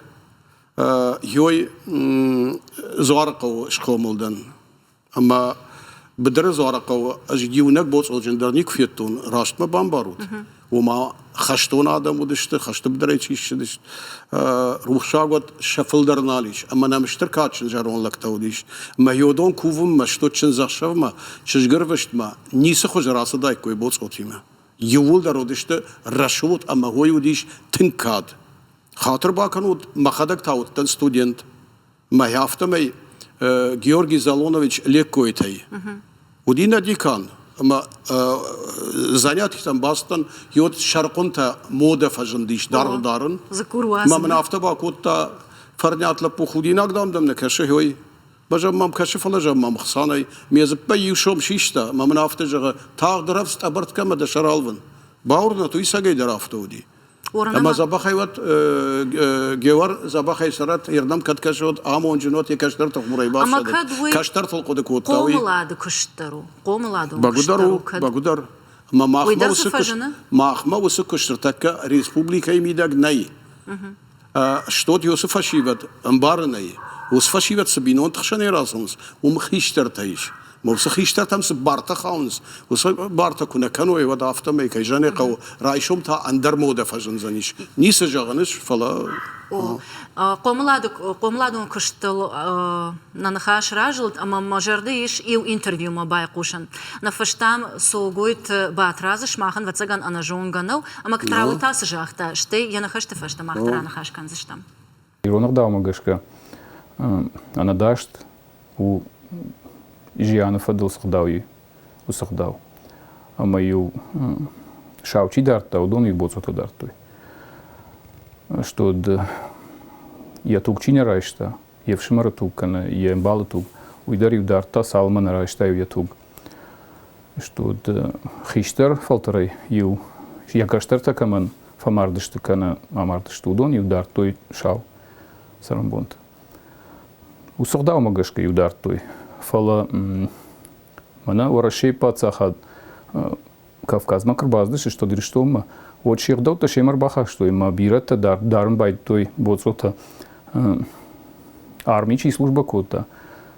Ёй Дзуарыхъӕуы схъомыл дӕн. Ӕмӕ быдыры Дзуарыхъӕуы ӕз иунӕг боцъоджын дӕр никуы федтон, раст мӕ бамбарут. Ома хӕстон адӕм уыдысты, хӕсты быдырӕй чи ссыдысты. Рухсаг уӕд сӕ фылдӕр нал ис. Ӕмӕ нӕм стыр кадджын зӕронд лӕгтӕ уыдис. Ӕмӕ йодон кувынмӕ, стут чындзӕхсӕвмӕ, чызгӕрвыстмӕ ницы хуызы рацыдаиккой боцъотимӕ. Иууылдӕр уыдысты рӕсугъд ӕмӕ уый уыдис тынг кад. Хатыр бакӕнут, мӕхӕдӕг та уыдтӕн студент. Мӕ афтӕмӕй Георгий Залонович Леккойтӕй. Уыди нӕ декан, ӕмӕ занятитӕм бацыдтӕн, йод сӕрхъуынтӕ модӕ фӕзындис даргъ дарын. Мӕ мын афтӕ бакодта, Фӕрниат лӕппу худинаг дам дӕм нӕ кӕсы, ой. Базӕм мӕм кӕсы, фӕлӕ зӕгъ мӕм хцанӕй ме дзыппӕй иу сом систа, ӕмӕ мын афтӕ зӕгъы, тагъд рӕвдз тъӕбӕртгӕ мӕ дӕ сӕр алвын. Бауырнӕд, уый цӕгӕй дӕр афтӕ уыди. Ӕмӕ дзӕбӕхӕй уӕд Геор дзӕбӕхӕй цӕрӕд, ирдӕм кӕд кӕсы, уӕд амонджын уӕд йӕ кӕстӕрты хурӕй бафсӕдӕд. Кӕстӕртыл хъуыды кодта уый. Хъомылады куыст дӕр у. Хъомыладон куыст дӕр у. Бӕгуыдӕр. Ӕмӕ махмӕ уыцы куыст ныртӕккӕ республикӕйы мидӕг нӕй. Стот уыцы фӕсивӕд ӕмбарын ӕй, уыцы фӕсивӕд цы бинонты хсӕнӕй рацӕуынц, уым хистӕртӕ ис. Мӕ уыцы хистӕртӕм цы бартӕ хауынц, уыцы бартӕ куы нӕ кӕной, уӕд афтӕмӕй, кӕй зӕгъын хъӕуы, райсом та ӕндӕр модӕ фӕзындзӕнис. Ницы зӕгъын ис, фӕлӕ Хъомылады, хъомыладон куыстыл нӕ ныхас разылд ӕмӕ мӕ зӕрды ис иу интервьюмӕ байхъусын. Ныффыстам Цогойты Батрадзы, сымах ӕвӕццӕгӕн ӕнӕзонгӕ нӕу, ӕмӕ Ктрауы та цы загъта, стӕй йӕ ныхӕсты фӕстӕ мах дӕр аныхас кӕндзыстӕм. Ирон ӕгъдаумӕ гӕсгӕ ӕнӕдаст у зианы фӕдыл цы гъдау и, уыцы гъдау. Ӕмӕ-иу сау чи дардта, уыдон-иу боцъотӕ дардтой. Что йӕ туг чи нӕ райста, йе фсымӕры туг кӕнӕ йе мбалы туг, уый дӕр-иу дардта, цалынмӕ нӕ райста-иу йӕ туг. Что хистӕр фӕлтӕрӕй иу йӕ кӕстӕртӕ кӕмӕн фӕмардысты кӕнӕ амардысты, уыдон-иу дардтой сау цӕрӕнбонты. Уыцы ӕгъдаумӕ гӕсгӕ-иу дардтой. Фӕлӕ мӕнӕ Уӕрӕсейы паддзахад Кавказмӕ куы рбацыдысты Ирыстонмӕ, уӕд се гъдӕуттӕ семӕ ӕрбахастой ӕмӕ бирӕтӕ дарын байдыдтой боцъотӕ. Арми чи службӕ кодта,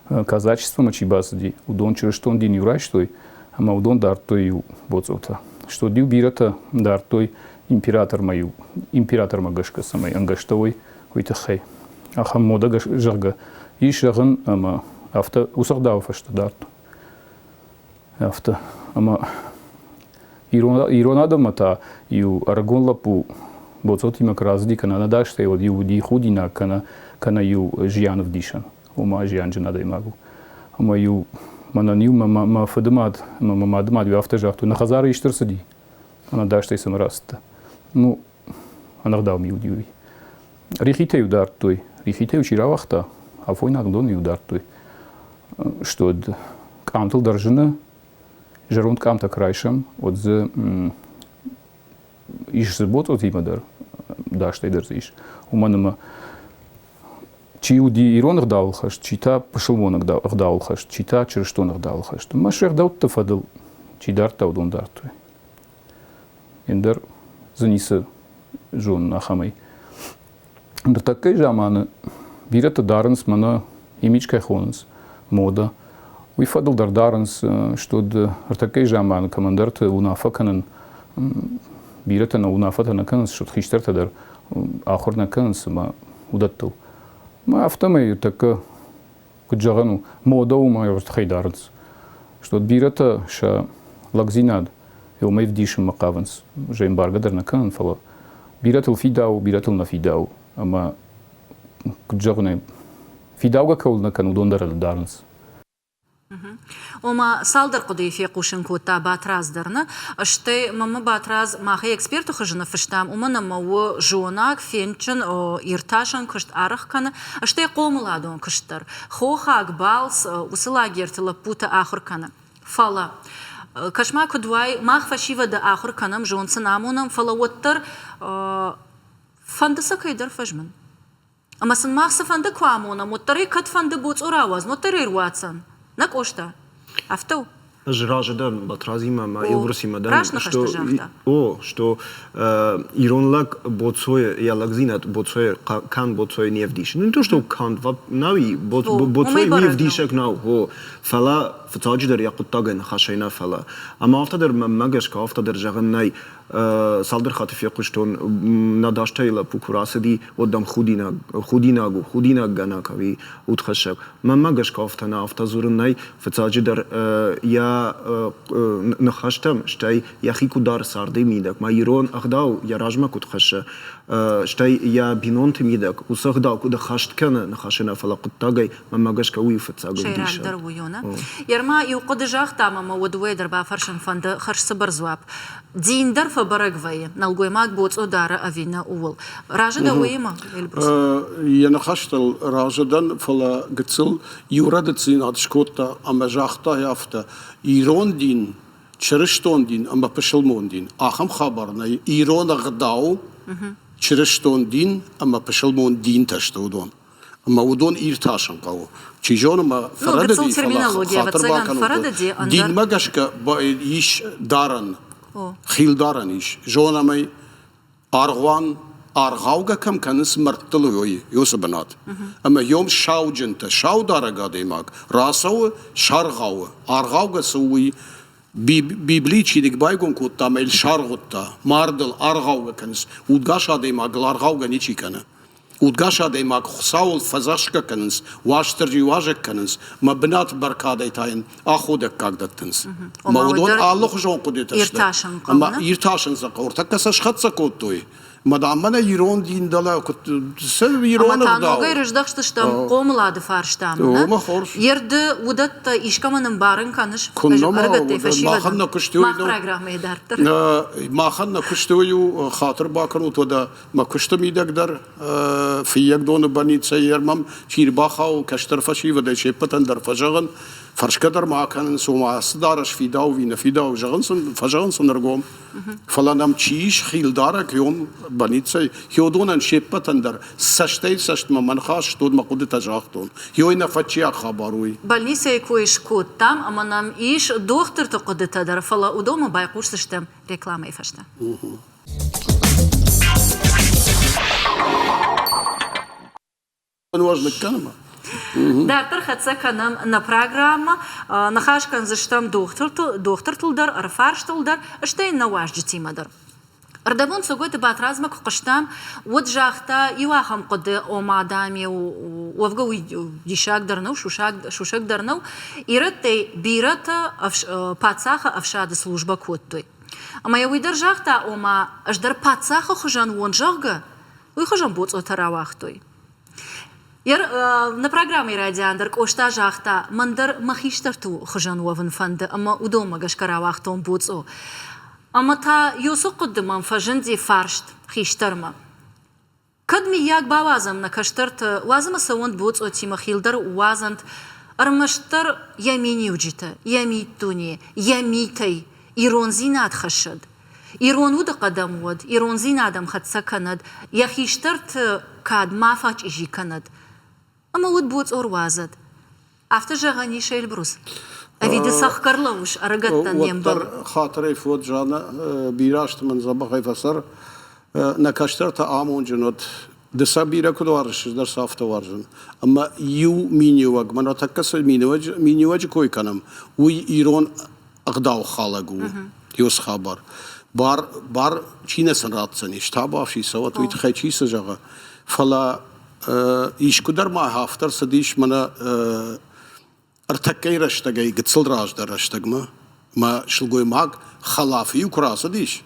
казачествомӕ чи бацыди, уыдон чырыстон дин-иу райстой ӕмӕ уыдон дардтой-иу боцъотӕ. Стод-иу бирӕтӕ дардтой императормӕ-иу, императормӕ гӕсгӕ цӕмӕй ӕнгӕстӕ уой, уый тыххӕй. Ахӕм модӕ, зӕгъгӕ, ис зӕгъын, ӕмӕ афтӕ уыцы ӕгъдауы фӕстӕ дардтой. Афтӕ. Ӕмӕ ирон адӕммӕ та иу ӕрыгон лӕппу боцъотимӕ куы рацыди кӕнӕ ӕнӕдастӕй, уӕд-иу уыди худинаг кӕнӕ кӕнӕ-иу зиан ӕвдисӕн, ома зианджын адӕймаг у. Ӕмӕ-иу мӕнӕн-иу мӕ, мӕ фыдымад ӕмӕ мӕ мадымад-иу афтӕ загътой, нӕ хӕдзары исты ӕрцыди, ӕнӕдастӕй цӕмӕ рацыдтӕ. Ну, ӕнӕгъдау ми уыди уый. Рихитӕ-иу дардтой, рихитӕ-иу чи рауагъта, афойнаг дон-иу дардтой. Что къамтыл дӕр зыны, зӕронд къамтӕ куы райсӕм, уӕд дзы ис дзы боцъотимӕ дӕр, дастӕй дӕр дзы ис. Уымӕн ӕмӕ чи уыди ирон ӕгъдауыл хӕст, чи та пысылмон ӕгъдауыл хӕст, чи та чырыстон ӕгъдауыл хӕст. Ӕмӕ се гъдӕутты фӕдыл чи дардта, уыдон дардтой. Ӕндӕр дзы ницы зонын ахӕмӕй. Ныртӕккӕйы заманы бирӕтӕ дарынц мӕнӕ имидж кӕй хонынц, мода. Уый фӕдыл дӕр дарынц, что ӕртӕккӕйы заманы кӕмӕндӕрты уынаффӕ кӕнын бирӕтӕ нӕ уынаффӕтӕ нӕ кӕнынц, что хистӕртӕ дӕр ахуыр нӕ кӕнынц ӕмӕ уыдӕттыл. Ӕмӕ афтӕмӕй тӕккӕ куыд зӕгъӕн у, мода уымӕй тыххӕй дарынц. Что бирӕтӕ сӕ лӕгдзинад уымӕй вдисынмӕ хъавынц. Уже ӕмбаргӕ дӕр нӕ кӕнын, фӕлӕ бирӕтыл фидауы, бирӕтыл нӕ фидауы. Ӕмӕ, куыд зӕгъын, фидаугӕ кӕуыл нӕ кӕны, уыдон дӕр дарынц. Ома, цалдӕр хъуыдыйы фехъусын кодта Батрадз дӕр, нӕ? Стӕй мӕмӕ Батрадз махӕй эксперты хуызы ныффыстам, уымӕн ӕмӕ у зонаг, фендджын, иртасӕн куыст арӕх кӕны, стӕй хъомыладон куыст дӕр. Хохаг, балц, уыцы лагерты лӕппутӕ ахуыр кӕны. Фӕлӕ, кӕс-ма куыд уай, мах фӕсивӕды ахуыр кӕнӕм, зонд сын амонӕм, фӕлӕ уӕддӕр фӕнды сӕ кӕйдӕр фӕзмын. Ӕмӕ сын мах цыфӕнды куы амонӕм, уӕддӕр ӕй кӕдфӕнды боцъо рауадзын, уӕддӕр ӕй руадздзӕн. Нӕ, Къоста? Афтӕ у? Ӕз разы дӕн Батрадзимӕ ӕмӕ Елбрусимӕ дӕн. Раст ныхӕстӕ загъта. О, что ирон лӕг Боцойы, йӕ лӕгдзинад Боцойы, канд Боцойы не вдисы. Ну, не то, что канд, науи, Боцойы уый ӕвдисӕг нӕу, о, фӕлӕ фыццаджыдӕр йӕ хъуыддагӕй ныхасӕй нӕ, фӕлӕ. Ӕмӕ афтӕ дӕр мӕнмӕ гӕсгӕ афтӕ дӕр зӕгъын нӕй, Цалдӕр хатты фехъуыстон, нӕ дастӕй лӕппу куы рацыди, уӕд дӕм худинаг, худинаг у, худинаггӕнӕг ӕви удхӕссӕг. Мӕнмӕ гӕсгӕ афтӕ нӕ, афтӕ дзурын нӕй. Фыццаджыдӕр йӕ ныхӕстӕм, стӕй йӕхи куыд дары царды мидӕг, мӕ ирон ӕгъдау йӕ размӕ куыд хӕссы, стӕй йӕ бинонты мидӕг уыцы ӕгъдау куыд ӕххӕст кӕны, ныхасы нӕ, фӕлӕ хъуыддагӕй, мӕнмӕ гӕсгӕ уый у фыццаг ӕвдисӕн. Сӕйрагдӕр уый у, нӕ? Ерма иу хъуыды загъта ӕмӕ мӕ уӕд дӕр бафӕрсын фӕнды хӕрзцыбыр дзуапп. Дин дӕр фӕбӕрӕг вӕййы, нӕлгоймаг боцъо дары ӕви нӕ, ууыл. Разы дӕ уыимӕ, Эльбрус? Йӕ ныхӕстыл разы дӕн, фӕлӕ гыццыл иу рӕдыддзинад скодта ӕмӕ загъта афтӕ, ирон дин, чырыстон дин ӕмӕ пысылмон дин. Ахӕм хабар нӕй. Ирон ӕгъдау, чырыстон дин ӕмӕ пысылмон динтӕ сты уыдон. Ӕмӕ уыдон иртасын хъӕуы. Чи зоны ма фӕрӕдыди, фӕлӕ хатыр бакӕнут. Динмӕ гӕсгӕ ис дарӕн, хилдарӕн ис. Зонӕм ӕй, аргъуан аргъаугӕ кӕм кӕнынц мӕрдтыл уыцы бынат. Ӕмӕ йом сауджынтӕ, саударӕг адӕймаг рацӕуы, саргъауы. Аргъаугӕ цы у, уый Библийы чиныг байгом кодта ӕмӕ йыл саргъуыдта. Мардыл аргъаугӕ кӕнынц. Удгас адӕймагыл аргъаугӕ ничи кӕны. Удгас адӕймаг Хуыцауыл фӕдзӕхсгӕ кӕнынц, Уастырджи уазӕг кӕнынц, мӕ бынат бӕркадӕй та йын аходӕггаг дӕттынц. Ӕмӕ уыдон алыхуызон хъуыдытӕ сты. Ӕмӕ иртасын сӕ хъӕуы. Ӕртӕккӕ сӕ схӕццӕ кодтой. Мӕ дам, мӕнӕ ирон дин дӕлӕ куыд цы ирон ӕмӕ та ногӕй рыздӕхстыстӕм хъомылады фарстамӕ. Омӕ хорз. Ерды уыдӕттӕ искӕмӕн ӕмбарын кӕныс? Куыннӕ ма махӕн нӕ куысты Мах программӕйы дарддӕр. Махӕн нӕ куысты у хатыр бакӕнут, уӕдӕ Мӕ куысты мидӕг дӕр Фыййагдоны больницӕйы ӕрмӕм чи рбахауы, кӕстӕр фӕсивӕдӕй се ппӕтӕн дӕр фӕзӕгъын, фӕрсгӕ дӕр ма акӕнынц, ома ацы дарӕс фидауы ӕви нӕ фидауы, зӕгъын сын, фӕзӕгъын сын ӕргом. Фӕлӕ нӕм чи ис хилдарӕг иом больницӕйы, хиуыдонӕн се ппӕтӕн дӕр цӕстӕй цӕстмӕ мӕ ныхас стон, мӕ хъуыдытӕ загътон. Йой нӕ фӕччиаг хабар уый. Больницӕйы кой скодтам ӕмӕ нӕм ис дохтырты хъуыдытӕ дӕр, фӕлӕ уыдонмӕ байхъусдзыстӕм рекламӕйы фӕстӕ. Нуаз ныккӕнӕм. Дарддӕр хӕццӕ кӕнӕм нӕ программӕ. Ныхас кӕндзыстӕм дохтыртыл дӕр, ӕрфарстыл дӕр, стӕй нӕ уазджытимӕ дӕр. Ӕрдӕбон Цогойты Батрадзмӕ куы хъуыстам, уӕд загъта иу ахӕм хъуыды, ома, дам-иу, уӕвгӕ уый диссаг дӕр нӕу, сусӕг дӕр нӕу, ирӕттӕй бирӕтӕ паддзахы ӕфсады службӕ кодтой. Ӕмӕ йӕ уый дӕр загъта, ома, ӕз дӕр паддзахы хуызӕн уон, зӕгъгӕ, уый хуызӕн боцъотӕ рауагътой. Нӕ программӕйы райдиан дӕр Къоста загъта, мӕн дӕр мӕ хистӕрты хуызӕн уӕвын фӕнды ӕмӕ уыдонмӕ гӕсгӕ рауагътон боцъо. Ӕмӕ та Йосы хъуыды мӕм фӕзынди фарст хистӕрмӕ. Кӕд, мыййаг, бауадзӕм нӕ кӕстӕрты, уадз ӕмӕ цӕуӕнт боцъотимӕ, хилдӕр уадзӕнт ӕрмӕстдӕр йӕ миниуджытӕ, йӕ миддуне, йӕ митӕй ирондзинад хӕссӕд. Ирон удыхъӕд ӕм уӕд, ирондзинад ӕм хӕццӕ кӕнӕд, йӕ хистӕрты кад ма фӕчъизи кӕнӕд. Ӕмӕ уӕд боцъо руадзӕд. Афтӕ зӕгъӕн ис, Эльбрус? Ӕви ды цӕхгӕр лӕууыс ӕрыгӕттӕн не мбӕлы? Уӕддӕр хатырӕй фод, Жанна, бирӕ азты мын дзӕбӕхӕй фӕцӕр. Нӕ кӕстӕртӕ амонджын уыд. Ды сӕ бирӕ куыд уарзыс, ӕз дӕр сӕ афтӕ уарзын. Ӕмӕ иу миниуӕг, мӕнӕ тӕккӕ цы миниуӕджы кой кӕнӕм, уый ирон ӕгъдаухалӕг у уыцы хабар. Бар, бар чи нӕ сын ратдзӕнис, табуафси цӕуӕт, уый тыххӕй чи цы зӕгъы. Фӕлӕ искуыдӕр ма афтӕ рцыдис мӕнӕ ӕртӕккӕйы рӕстӕгӕй гыццыл раздӕр рӕстӕгмӕ мӕ сылгоймаг хӕлафы-иу куы рацыдис,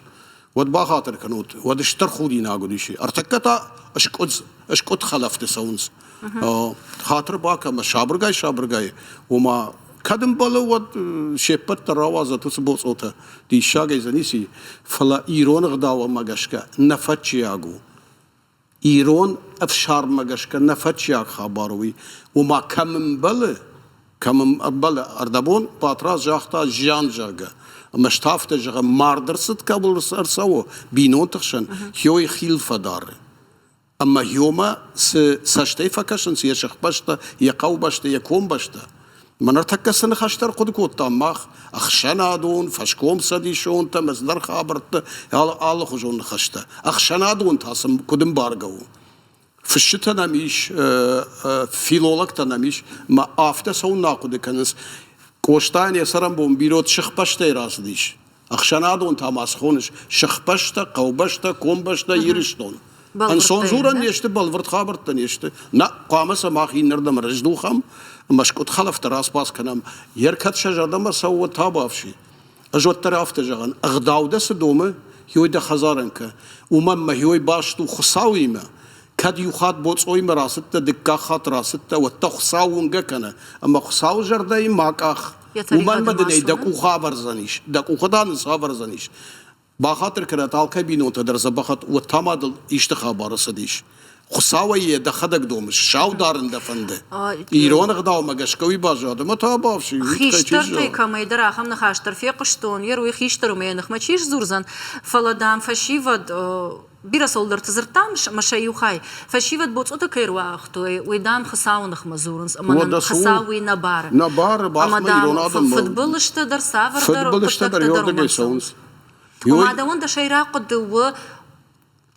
уӕд бахатыр кӕнут, уӕд стыр худинаг уыдис. Ӕртӕккӕ та скъуыд, скъуыд хӕлӕфты цӕуынц. Хатыр бакӕ ӕмӕ сабыргай-сабыргай, ома кӕд ӕмбӕлы, уӕд се ппӕт дӕр рауадзӕт уыцы боцъотӕ, диссагӕй дзы ницы и. Фӕлӕ ирон ӕгъдаумӕ гӕсгӕ нӕфӕтчиаг у. Ирон ӕфсарммӕ гӕсгӕ нӕфӕтчиаг хабар уый, ома кӕм ӕмбӕлы, кӕм ӕмбӕлы, ӕрдӕбон Батрадз загъта зиан, зӕгъгӕ. Ӕмӕ ӕз та афтӕ зӕгъӕм, мард ӕрцыд кӕуыл ӕрцӕуы бинонты хсӕн, хиой хил фӕдары. Ӕмӕ ёмӕ цы цӕстӕй фӕкӕсынц йӕ сыхбӕстӕ, йӕ хъӕубӕстӕ, йӕ комбӕстӕ, Мӕ ныртӕккӕ цы ныхӕстӕ ӕрхъуыды кодтам мах, ӕхсӕнадон, фӕскомцӕдисонтӕ ӕмӕ цыдӕр хабӕрттӕ, алыхуызон ныхӕстӕ. Ӕхсӕнадон та сын куыд ӕмбаргӕ у? Фысджытӕ нӕм ис, филологтӕ нӕм ис, мӕ афтӕ цӕуылнӕ ахъуыды кӕнынц? Къостайӕн йӕ цӕрӕнбон бирӕ сыхбӕстӕй рацыдис. Ӕхсӕнадон та ма цы хоныс? Сыхбӕстӕ, хъӕубӕстӕ, комбӕстӕ, Ирыстон. Ӕнцон дзурӕн не сты, бӕлвырд хабӕрттӕ не сты. Нӕ, хъуамӕ сӕ мах иннӕрдӕм рыздухӕм ӕмӕ скъуыдхӕлӕфтӕ распас кӕнӕм. Йе ркӕд сӕ зӕрдӕмӕ цӕуы, уӕд табуафси. Ӕз уӕддӕр афтӕ зӕгъын, ӕгъдау дӕ цы домы, хиой дӕ хӕдзарӕн кӕ. Уымӕн мӕ хиой баст у Хуыцауимӕ. Кӕд иу хатт боцъоимӕ рацыдтӕ, дыккаг хатт рацыдтӕ, уӕд дӕ Хуыцау уынгӕ кӕны. Ӕмӕ Хуыцауы зӕрдӕйы ма къах. Уымӕн ма дын ӕй дӕ къухы авӕрдзӕнис, дӕ къухы та нын цы авӕрдзӕнис? Бахатыр кӕнӕт алкӕй бинонтӕ дӕр дзӕбӕхӕт, уӕд та ма дыл исты хабар ӕрцыдис. Хуыцауӕй йӕ дӕхӕдӕг домыс, сау дарын дӕ фӕнды. Ирон ӕгъдаумӕ гӕсгӕ уый баззад ӕмӕ та бафси. Хистӕртӕй кӕмӕйдӕр ахӕм ныхас дӕр фехъуыстон, йер уый хистӕр у мӕ йӕ ныхмӕ чи сдзурдзӕн, фӕлӕ, дам, фӕсивӕд бирӕ цӕуылдӕрты дзырдтам ӕмӕ сӕ иу хай фӕсивӕд боцъоты кӕй руагътой, уый, дам, Хуыцауы ныхмӕ дзурынц ӕмӕ нын Хуыцау уый нӕ бары. Нӕ бары, ӕмӕ, дам, фыдбылызтӕ дӕр цавӕрдӕр хъуыддӕгтӕ дӕр уымӕн цӕуынц. Ома дӕуӕн дӕ сӕйраг хъуыды у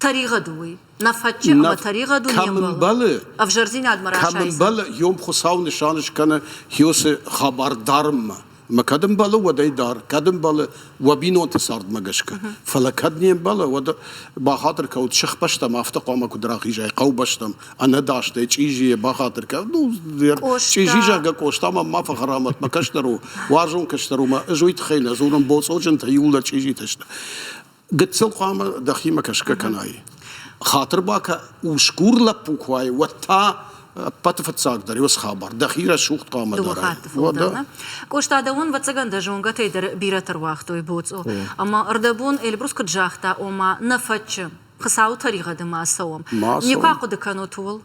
тӕригъӕд у уый. Нӕ фӕтчы ӕмӕ тӕригъӕд у не мбӕлы. Ӕвзӕрдзинадмӕ расайдзӕн. Кӕм ӕмбӕлы, йом Хуыцау нысан скӕны Хиосы хабар дарынмӕ. Ӕмӕ кӕд ӕмбӕлы, уӕд ӕй дар, кӕд ӕмбӕлы, уӕ бинонты цардмӕ гӕсгӕ. Фӕлӕ кӕд не мбӕлы, уӕд бахатыр кӕут, сыхбӕстӕм афтӕ хъуамӕ куыд рахизай, хъӕубӕстӕм, ӕнӕдастӕй, чъизийӕ бахатыр кӕ. Ну, чъизи, зӕгъгӕ, Къоста мӕм ма фӕхӕрамӕт, мӕ кӕстӕр у, уарзон кӕстӕр у, мӕ ӕз уый тыххӕй нӕ дзурын, боцъоджынтӕ иууылдӕр чъизитӕ сты. Гыццыл хъуамӕ дӕхимӕ кӕсгӕ кӕнай. Хатыр бакӕ, усгур лӕппу куы уай, уӕд та ӕппӕты фыццагдӕр уыцы хабар. Дӕхи рӕсугъд хъуамӕ дарай. Уӕдӕ. Къоста, дӕуӕн, ӕвӕццӕгӕн, дӕ зонгӕтӕй дӕр бирӕтӕ руагътой боцъо. Ӕмӕ ӕрдӕбон Эльбрус куыд загъта, ома нӕ фӕтчы, Хуыцауы тӕригъӕды ма цӕуӕм. Никуы ахъуыды кӕнут ууыл?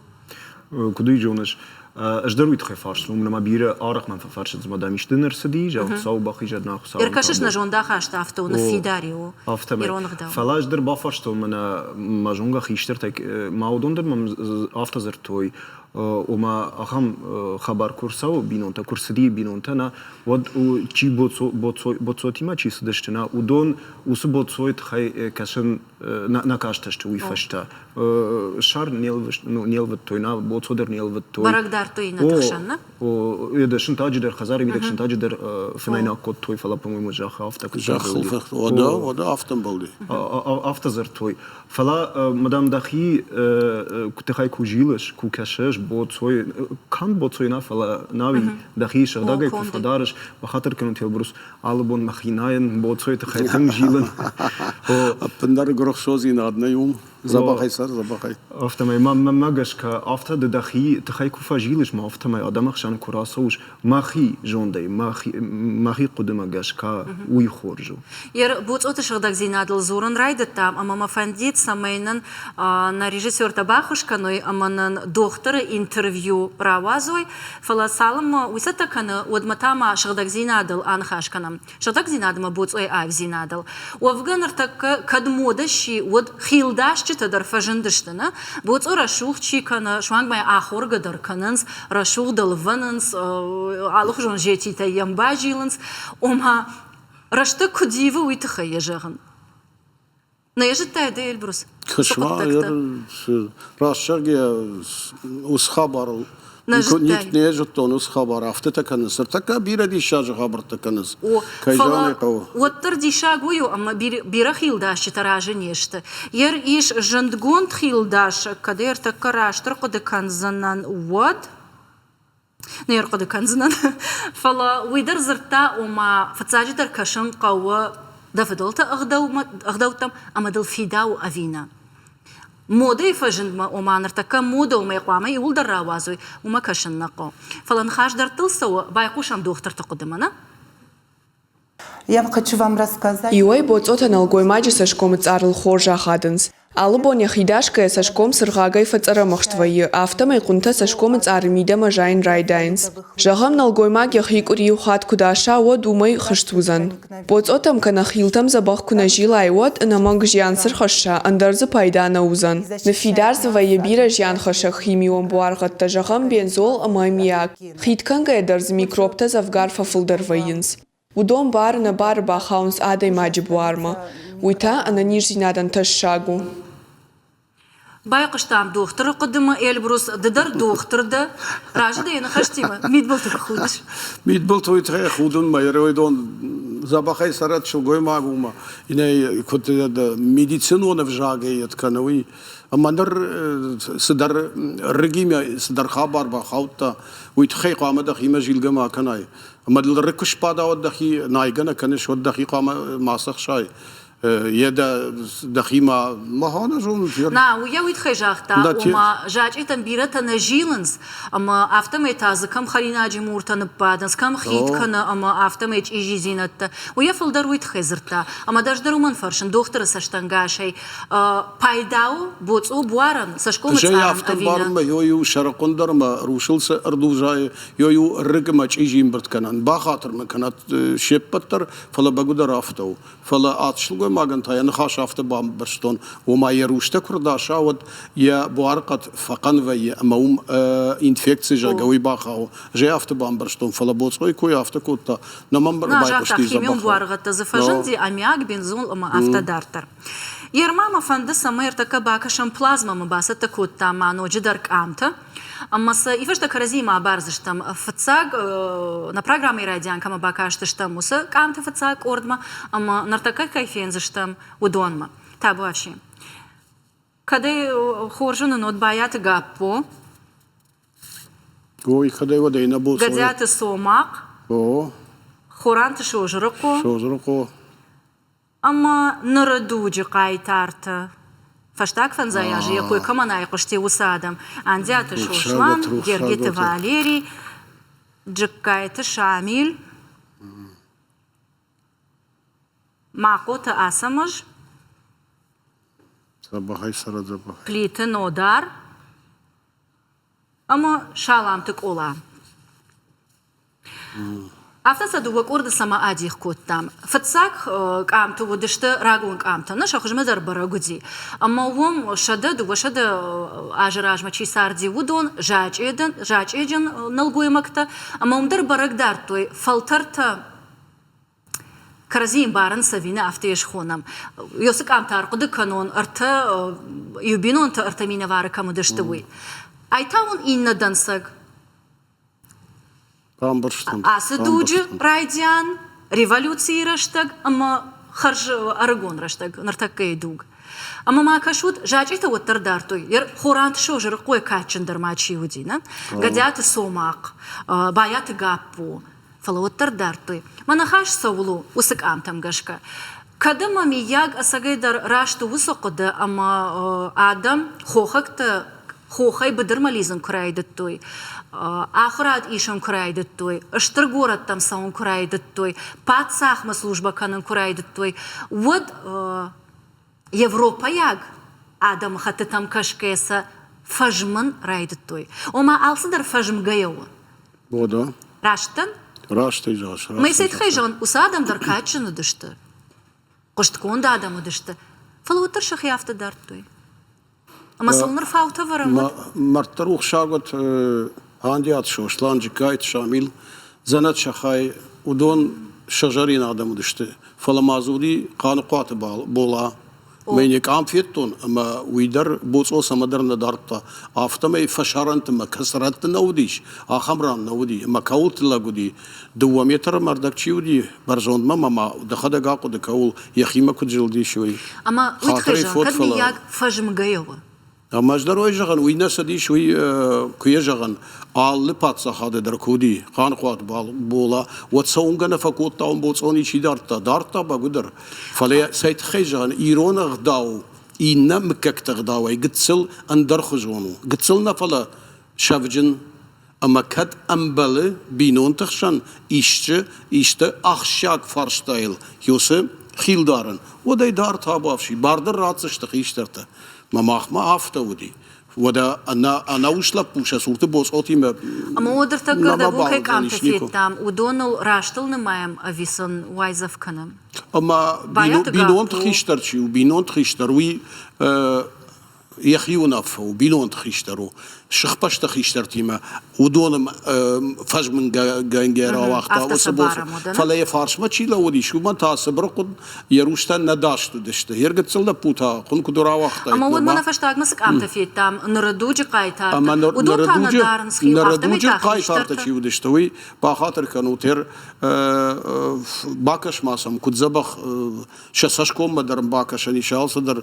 Куыд уый зоныс, ӕз дӕр уый тыххӕй фарстон, уымӕн ӕмӕ бирӕ арӕх мӕм фӕфӕрсынц, ӕмӕ дам исты ныр цыди, зӕгъ, Хуыцауы бахизӕд нӕ Хуыцауы. Ӕркӕсыс нӕ зондахаст афтӕ у, ныффидар-и у ирон ӕгъдау. Фӕлӕ ӕз дӕр бафарстон мӕнӕ мӕ зонгӕ хистӕртӕй, ма уыдон дӕр мӕм афтӕ дзырдтой. Ома ахӕм хабар куы рцӕуы бинонтӕ, куы рцыди бинонтӕ, нӕ, уӕд чи боцотимӕ чи цыдысты, нӕ, уыдон уыцы боцойы тыххӕй кӕсын нӕ кастысты уый фӕстӕ. Сӕр не лвыдтой, нӕ, боцо дӕр не лвыдтой. Бӕрӕг дардтой иннӕты хсӕн, нӕ? О, сынтӕджы дӕр, хӕдзары мидӕг сынтӕджы дӕр фынӕй кодтой, фӕлӕ, по-моему, зӕххы афтӕ куыд Зӕххыл, уӕдӕ, уӕдӕ афтӕ ӕмбӕлди. Афтӕ дзырдтой. Фӕлӕ, мадам, дӕхи тыхӕй куы зилыс, куы кӕсыс, боцой, канд боцой нӕ, фӕлӕ науи дӕхи сыгъдӕгӕй куы фӕдарыс, бахатыр кӕнут, Эльбрус, алы бон мӕхи найын, боцойы тыххӕй тынг зилын. Ӕппындӕр гуырыхсодзинад нӕй уым. Дзӕбӕхӕй цӕр, дзӕбӕхӕй. Афтӕмӕй, мӕнмӕ гӕсгӕ, афтӕ ды дӕхи тыхӕй куы фӕзилыс, ма афтӕмӕй адӕмы хсӕн куы рацӕуыс, мӕхи зондӕй, мӕхи хъуыдымӕ гӕсгӕ, уый хорз у. Йе Буцъоты сыгъдӕгдзинадыл дзурын райдыдтам, ӕмӕ мӕ фӕндид, цӕмӕй нын нӕ режиссертӕ баххуыс кӕной ӕмӕ нын дохтыры интервью рауадзой. Фӕлӕ цалынмӕ уый цӕттӕ кӕны, уӕдмӕ та ма сыгъдӕгдзинадыл аныхас кӕнӕм. Сыгъдӕгдзинад ӕмӕ боцъойы аивдзинадыл. Уӕвгӕ ныртӕккӕ кӕд модӕ сси, уӕд хилдасджытӕ дӕр фӕзындысты, нӕ? Боцъо рӕсугъд чи кӕны, суанг ма йӕ ахоргӕ дӕр кӕнынц, рӕсугъд ӕлвӕнынц, алыхуызон зетитӕй йӕм базилынц. Ома, рӕстӕг куыд ивы, уый тыххӕй йӕ зӕгъын. Нӕ йӕ зыдтай ды, Эльбрус? Кысма, раст зӕгъгӕ, уыцы хабарыл нӕ зыдтон уыцы хабар. Афтӕтӕ кӕнынц. Ныртӕккӕ бирӕ диссаджы хабӕрттӕ кӕнынц. Кӕй зӕгъын ӕй хъӕуы. Уӕддӕр диссаг уый у, ӕмӕ бирӕ хилдасджытӕ разы не сты. Ер ис зындгонд хилдасӕг, кӕд ӕй ӕртӕккӕ раст ӕрхъуыды кӕндзынӕн, уӕд не рхъуыды кӕндзынӕн. Фӕлӕ уый дӕр дзырдта, ома фыццаджыдӕр кӕсын хъӕуы дӕ фыдӕлты ӕгъдӕуттӕм ӕмӕ дыл фидауы ӕви нӕ. Модӕйы фӕзындмӕ, ома ныртӕккӕ модӕ уымӕй хъуамӕ иууылдӕр рауадзой, уымӕ кӕсын нӕ хъӕуы. Фӕлӕ ныхас дӕрдтыл цӕуы, байхъусӕм дохтырты хъуыдымӕ, нӕ? Я хочу вам рассказать. Иуӕй боцъотӕ нӕлгоймаджы цӕсгомы цъарыл хорз ахадынц. Алы бон йӕхи дасгӕйӕ цӕсгом цыргъагӕй фӕцъӕрӕмыхст вӕййы, афтӕмӕй хъуынтӕ цӕсгомы цъары мидӕмӕ зайын райдайынц. Зӕгъӕм, нӕлгоймаг йӕхи къуыри иу хатт куы даса, уӕд уымӕй хызт уыдзӕн. Боцъотӕм кӕнӕ хилтӕм дзӕбӕх куы нӕ зилай, уӕд ӕнӕмӕнг зиан цы рхӕсса, ӕндӕр дзы пайда нӕ уыдзӕн. Ныффидар дзы вӕййы бирӕ зианхӕссӕг химион буаргъӕдтӕ, зӕгъӕм, бензол ӕмӕ аммиак. Хид кӕнгӕйӕ дӕр дзы микробтӕ дзӕвгар фӕфылдӕр вӕййынц. Уыдон бар-ӕнӕбары бахауынц адӕймаджы буармӕ. Уый та ӕнӕниздзинадӕн тӕссаг у. Байхъуыстам дохтыры хъуыдымӕ, Эльбрус, ды дӕр дохтыр дӕ. Разы дӕ йӕ ныхӕстимӕ? Мидбылты куы худыс. Мидбылты уый тыххӕй худынмӕ Еройдон дзӕбӕхӕй цӕрӕд сылгоймаг у ӕмӕ йын куыд медицинон ӕвзагӕй йед кӕны, уый Ӕмӕ ныр цыдӕр рыгимӕ цыдӕр хабар бахаудта, уый тыххӕй хъуамӕ дӕхимӕ зилгӕ ма кӕнай. Ӕмӕ дыл рыг куы сбада, уӕд дӕхи найгӕ нӕ кӕныс, уӕд дӕхи хъуамӕ ма цӕхсай. Йе дӕ дӕхимӕ ма нӕ зонут. На, уый уый тыххӕй загъта, ома зачъетӕм бирӕтӕ нӕ зилынц, ӕмӕ афтӕмӕй та дзы кӕм хӕринаджы муртӕ ныббадынц, кӕм хид кӕны ӕмӕ афтӕмӕй чъизидзинӕдтӕ. Уый йӕ фылдӕр уый тыххӕй дзырдта. Ӕмӕ дӕ ӕз дӕр уымӕн фӕрсын дохтыры цӕстӕнгасӕй, пайда у боцъо буарӕн, цӕсгомы цъарӕн афтӕ мбарынмӕ ё-иу сӕрыхъуын дӕр ӕмӕ русыл цы ӕрдузайы, ё-иу рыг ӕмӕ чъизи ӕмбырд кӕнӕн. Бахатыр мын кӕнӕд се ппӕт дӕр, фӕлӕ бӕгуыдӕр афтӕ у. Фӕлӕ ат сылгоймагӕн та йӕ ныхас афтӕ бамбӕрстон, ома йӕ рустӕ куы рдаса, уӕд йӕ буарыхъӕд фӕхъӕн вӕййы ӕмӕ уым инфекци, зӕгъгӕ, уый бахауы. Ӕз ӕй афтӕ бамбӕрстон, фӕлӕ боцъойы кой афтӕ кодта, нӕ мӕм На, загъта, химион буаргъӕдтӕ дзы фӕзынди, аммиак, бензол ӕмӕ афтӕ дарддӕр. Ерма мӕ фӕнды, цӕмӕй ӕртӕккӕ бакӕсӕм плазмӕмӕ, бацӕттӕ кодта ма ноджыдӕр къамтӕ. Ӕмӕ сӕ ифӕстӕ кӕрӕдзиимӕ абардзыстӕм. Фыццаг нӕ программӕйы райдиан кӕмӕ бакастыстӕм, уыцы къамты фыццаг къордмӕ ӕмӕ ныртӕккӕ кӕй фендзыстӕм, уыдонмӕ. Табуафси. Кӕд ӕй хорз уынын, уӕд Байаты Гаппо. Ой, кӕдӕй уӕдӕй нӕ боцъо. Гӕдиаты Цомахъ. О. Хоранты Созырыхъо. Созырыхъо. Ӕмӕ ныры дуджы хъайтартӕ. Фӕстаг фӕндзай азы йӕ кой кӕмӕн айхъуысти, уыцы адӕм. Андиаты Сослан, Гергиты Валерий, Джыккайты Шамил, Махъоты Ацӕмӕз, Плиты Нодар ӕмӕ Саламты Къола. Афтӕ сӕ дыууӕ къорды цӕмӕ адих кодтам. Фыццаг къамты уыдысты рагон къамтӕ, нӕ сӕ хуызмӕ дӕр бӕрӕг уыди. Ӕмӕ уым 100-200 азы размӕ чи царди, уыдон зачъеджын нӕлгоймӕгтӕ, ӕмӕ уым дӕр бӕрӕг дардтой фӕлтӕртӕ кӕрӕдзийы ӕмбарынц ӕви нӕ, афтӕ йӕ схонӕм. Ёсы къамтӕ ӕрхъуыды кӕнон, ӕртӕ иу бинонты ӕртӕ минӕвары кӕм уыдысты, уый. Ай та уын иннӕ дӕнцӕг. Ацы дуджы райдиан, революцийы рӕстӕг ӕмӕ хӕрз ӕрыгон рӕстӕг, ныртӕккӕйы дуг. Ӕмӕ ма кӕсут, зачъетӕ уӕддӕр дардтой. Хоранты Созырыхъойы кадджындӕр ма чи уыди, нӕ? Гӕдиаты Цомахъ, Байаты Гаппо, фӕлӕ уӕддӕр дардтой. Мӕ ныхас цӕуыл у уыцы къамтӕм гӕсгӕ? Кӕд ӕмӕ миййаг ӕцӕгӕйдӕр раст у уыцы хъуыды, ӕмӕ адӕм хохӕгтӕ хохӕй быдырмӕ лидзын куы райдыдтой, ахуырад исын куы райдыдтой, стыр горӕттӕм цӕуын куы райдыдтой, паддзахмӕ службӕ кӕнын куы райдыдтой, уӕд европӕйаг адӕмыхӕттытӕм кӕсгӕйӕ сӕ фӕзмын райдыдтой. Ома алцыдӕр фӕзмгӕйӕ у. Бода. Раст дӕн? Раст ӕй зӕгъыс. Мӕ цӕй тыххӕй зӕгъын, уыцы адӕм дӕр кадджын уыдысты, хъуыстгонд адӕм уыдысты, фӕлӕ уӕддӕр сӕхи афтӕ дардтой. Ӕмӕ сыл ныр фаутӕ вӕрӕм уӕд? Мӕрдты рухсаг уӕд Андиаты Сослан, Джыккайты Шамил, дзӕнӕт сӕхай, уыдон сӕзӕрин адӕм уыдысты. Фӕлӕ ма дзы уыди Хъаныхъуаты Бола. Мӕ къам федтон, ӕмӕ уый дӕр боцъо цӕмӕдӕр нӕ дардта. Афтӕмӕй фӕсарӕнты мӕ кӕцырӕтты нӕ уыдис, ахӕм ран нӕ уыди. Ӕмӕ кӕуылты лӕг уыди, дыууӕ метры ӕрдӕг чи уыди, бӕрзондмӕ ӕмӕ ма дӕхӕдӕг ахъуыды кӕуыл, йӕхимӕ куыд зылдис, уый. Ӕмӕ уый тыххӕй зӕгъын, кӕд мыййаг фӕзмгӕ у? Ӕмӕ ӕз дӕр уый зӕгъын, уый нӕ цыдис, уый куы йӕ зӕгъын, алы паддзахады дӕр куы уыди Хъанхъуат Бола, уӕд сӕ уынгӕ нӕ фӕкодта, уым боцъони чи дардта, дардта бӕгуыдӕр. Фӕлӕ цӕй тыххӕй зӕгъын, ирон ӕгъдау иннӕ мыггӕгты ӕгъдауӕй гыццыл ӕндӕрхуызон у. Гыццыл нӕ, фӕлӕ сӕвджын. Ӕмӕ кӕд ӕмбӕлы бинонты хсӕн исчи исты ахсджиаг фарстайыл уыцы хилдарын, уӕд ӕй дӕр табуафси, бар дӕр ратдзысты хистӕртӕ. Мӕ махмӕ афтӕ уыди. Уӕдӕ ӕнӕус лӕппу сӕ цурты боцъотимӕ Ӕмӕ уӕд ӕртӕккӕ дӕ кӕй къамтӕ федтам, уыдоныл растыл нымайӕм ӕви сын уайдзӕф кӕнӕм? Ӕмӕ бинонты хистӕр чи у, бинонты хистӕр, уый йӕхи уынаффӕ у, бинонты хистӕр у, сыхбӕсты хистӕртимӕ уыдоны фӕзмынгӕнгӕ рауагъта уыцы бон. Фӕлӕ йӕ фарсмӕ чи лӕууыдис, уымӕн та цыбыр хъуын йӕ рустӕ нӕ даст уыдысты. Йе ргыццыл лӕппу та хъуын куыд рауагътаид. Ӕмӕ уӕд мӕнӕ фӕстагмӕ цы къамтӕ федтам, ныры дуджы хъайтартӕ, уыдон та нӕ дарынц хил, ныры дуджы хъайтартӕ чи уыдысты, уый бахатыр кӕнут, бакӕс ма сӕм, куыд дзӕбӕх сӕ цӕсгоммӕ дӕр ын бакӕсӕн ис, алцыдӕр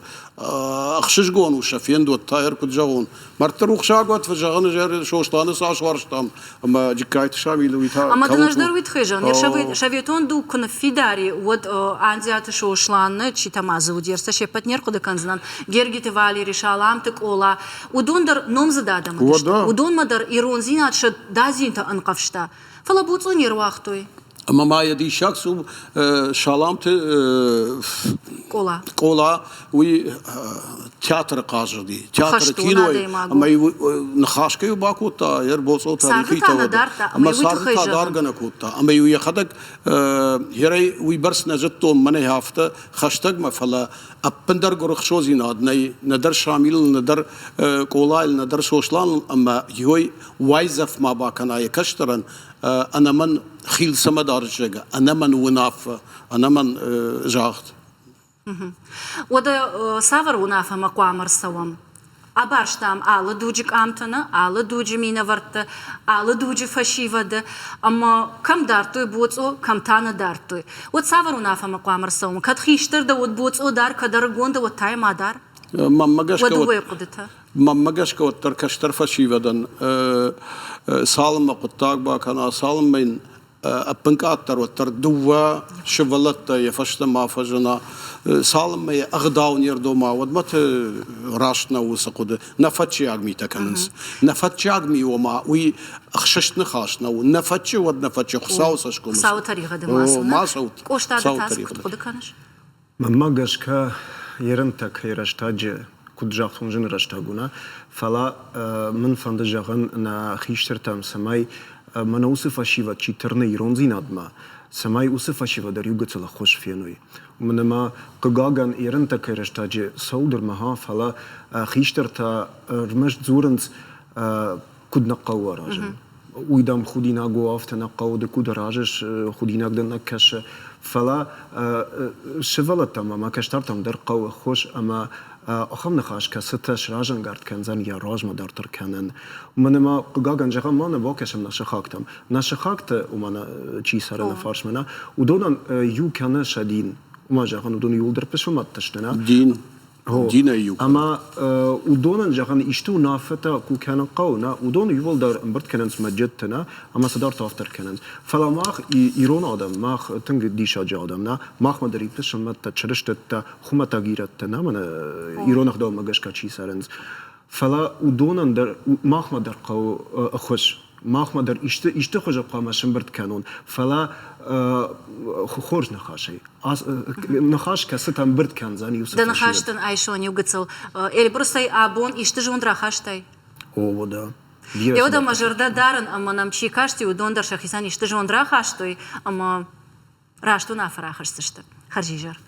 ӕхсызгон у сӕ фенд, уӕд та куыд зӕгъон. Мӕрдты рухсаг уӕд фӕзӕгъын, Сосланы цас уарзтам, ӕмӕ Джыккайты Шамилы уый та Ӕмӕ дын ӕз дӕр уый тыххӕй зӕгъын, советон дуг куы ныффидар и, уӕд Андиаты Сосланы, чи та ма дзы уыди, ӕрцӕ се ппӕт не рхъуыды кӕндзынӕн, Гергиты Валери, Саламты Къола, уыдон дӕр номдзыд адӕм уыдысты. Уыдонмӕ дӕр ирондзинад сӕ дадзинтӕ ӕнхъӕвзта. Фӕлӕ буцъо не руагътой. Ӕмӕ ма йӕ диссаг цы у, Саламты Къола. Къола, уый театры хъазыди, театры кинойы, ӕмӕ ныхас кӕй бакодта, йӕ боцъотӕ рихитӕ ӕмӕ царды та даргӕ нӕ кодта. Ӕмӕ-иу йӕхӕдӕг херӕй уыйбӕрц нӕ зыдтон мӕнӕй афтӕ хӕстӕгмӕ, фӕлӕ ӕппындӕр гуырыхсодзинад нӕй нӕдӕр Шамилыл, нӕдӕр Къолайыл, нӕдӕр Сосланыл, ӕмӕ йой уайдзӕф ма бакӕна йӕ кӕстӕрӕн, ӕнӕмӕн хил цӕмӕдӕр зӕгъгӕ, ӕнӕмӕн уынаффӕ, ӕнӕмӕн загъд. Уӕдӕ цавӕр уынаффӕмӕ хъуамӕ рцӕуӕм? Абарстам алы дуджы къамтӕ, нӕ алы дуджы минӕвӕртты, алы дуджы фӕсивӕды, ӕмӕ кӕм дардтой боцъо, кӕм та нӕ дардтой. Уӕд цавӕр уынаффӕмӕ хъуамӕ рцӕуӕм? Кӕд хистӕр дӕ, уӕд боцъо дар, кӕд ӕрыгон дӕ, уӕд та йӕ ма дар? Мӕнмӕ гӕсгӕ, Уӕ дыууӕйы хъуыдытӕ. Мӕнмӕ гӕсгӕ уӕддӕр кӕстӕр фӕсивӕдӕн цалынмӕ хъуыддаг бакӕна, цалынмӕ йын ӕппынкъаддӕр уӕддӕр дыууӕ сывӕллӕттӕ йӕ фӕстӕ ма фӕзына, цалынмӕ йӕ ӕгъдау не рдома, уӕдмӕ раст нӕу уыцы хъуыды. Нӕфӕтчиаг митӕ кӕнынц. Нӕфӕтчиаг ми, ома, уый ӕхсыст ныхас нӕу. Нӕ фӕтчы, уӕд нӕ фӕтчы Хуыцауы цӕсгомы. Хуыцауы тӕригъӕды ма цӕут. Ма цӕут. Къоста, ды та цы куыд хъуыды кӕныс? Мӕнмӕ гӕсгӕ, ерынтӕ кӕй рӕстӕджы, куыд загътон, зын рӕстӕг у, нӕ, фӕлӕ мын фӕнды зӕгъын нӕ хистӕртӕм, цӕмӕй Мӕнӕ уыцы фӕсивӕд чи тырны ирондзинадмӕ, цӕмӕй уыцы фӕсивӕд дӕр иу гыццыл ӕххуыс феной. Уымӕн ӕмӕ, хъыгагӕн, ерынтӕ кӕй рӕстӕджы цӕуылдӕр ма, фӕлӕ хистӕртӕ ӕрмӕст дзурынц, куыд нӕ хъӕуы аразын. Уый, дам, худинаг у, афтӕ нӕ хъӕуы, ды куыд аразыс, худинаг дын нӕ кӕсы. Фӕлӕ сывӕллӕттӕм ӕмӕ кӕстӕртӕм дӕр хъӕуы ӕххуыс ӕмӕ ахӕм ныхас, кӕцытӕ сразӕнгард кӕндзӕн йӕ размӕ дарддӕр кӕнын. Уымӕн ӕмӕ, хъыгагӕн, зӕгъӕм, ма нӕ бакӕсӕм нӕ сыхӕгтӕм. Нӕ сыхӕгты, уымӕн чи цӕры нӕ фарсмӕ, нӕ, уыдонӕн иу кӕны сӕ дин. Уымӕ зӕгъын, уыдон иууылдӕр пысылмӕттӕ сты, нӕ? Дин. Динӕй иу. Ӕмӕ уыдонӕн, зӕгъӕн, исты уынаффӕтӕ куы кӕнын хъӕуы, нӕ, уыдон иууылдӕр ӕмбырд кӕнынц мӕджытты, нӕ, ӕмӕ цыдӕртӕ афтӕ кӕнынц. Фӕлӕ мах, ирон адӕм, мах тынг диссаджы адӕм, нӕ, махмӕ дӕр и пысылмӕттӕ, чырыстӕттӕ, хуымӕтӕг ирӕттӕ, нӕ, мӕнӕ ирон ӕгъдаумӕ гӕсгӕ чи цӕрынц. Фӕлӕ уыдонӕн дӕр, махмӕ дӕр хъӕуы ӕххуыс. Махмӕ дӕр исты, исты хуызы хъуамӕ сӕмбырд кӕнон, фӕлӕ хорз ныхасӕй. Ныхас кӕцытӕ ӕмбырд кӕндзӕн иу Дӕ ныхас дын айсон иу гыццыл. Эльбрусӕй абон исты зонд рахастай? О, да. Еуӕдӕ мӕ зӕрдӕ дарын, ӕмӕ нӕм чи касти, уыдон дӕр сӕхицӕн исты зонд рахастой ӕмӕ раст уынаффӕ рахӕсдзысты. Хӕрзизӕр.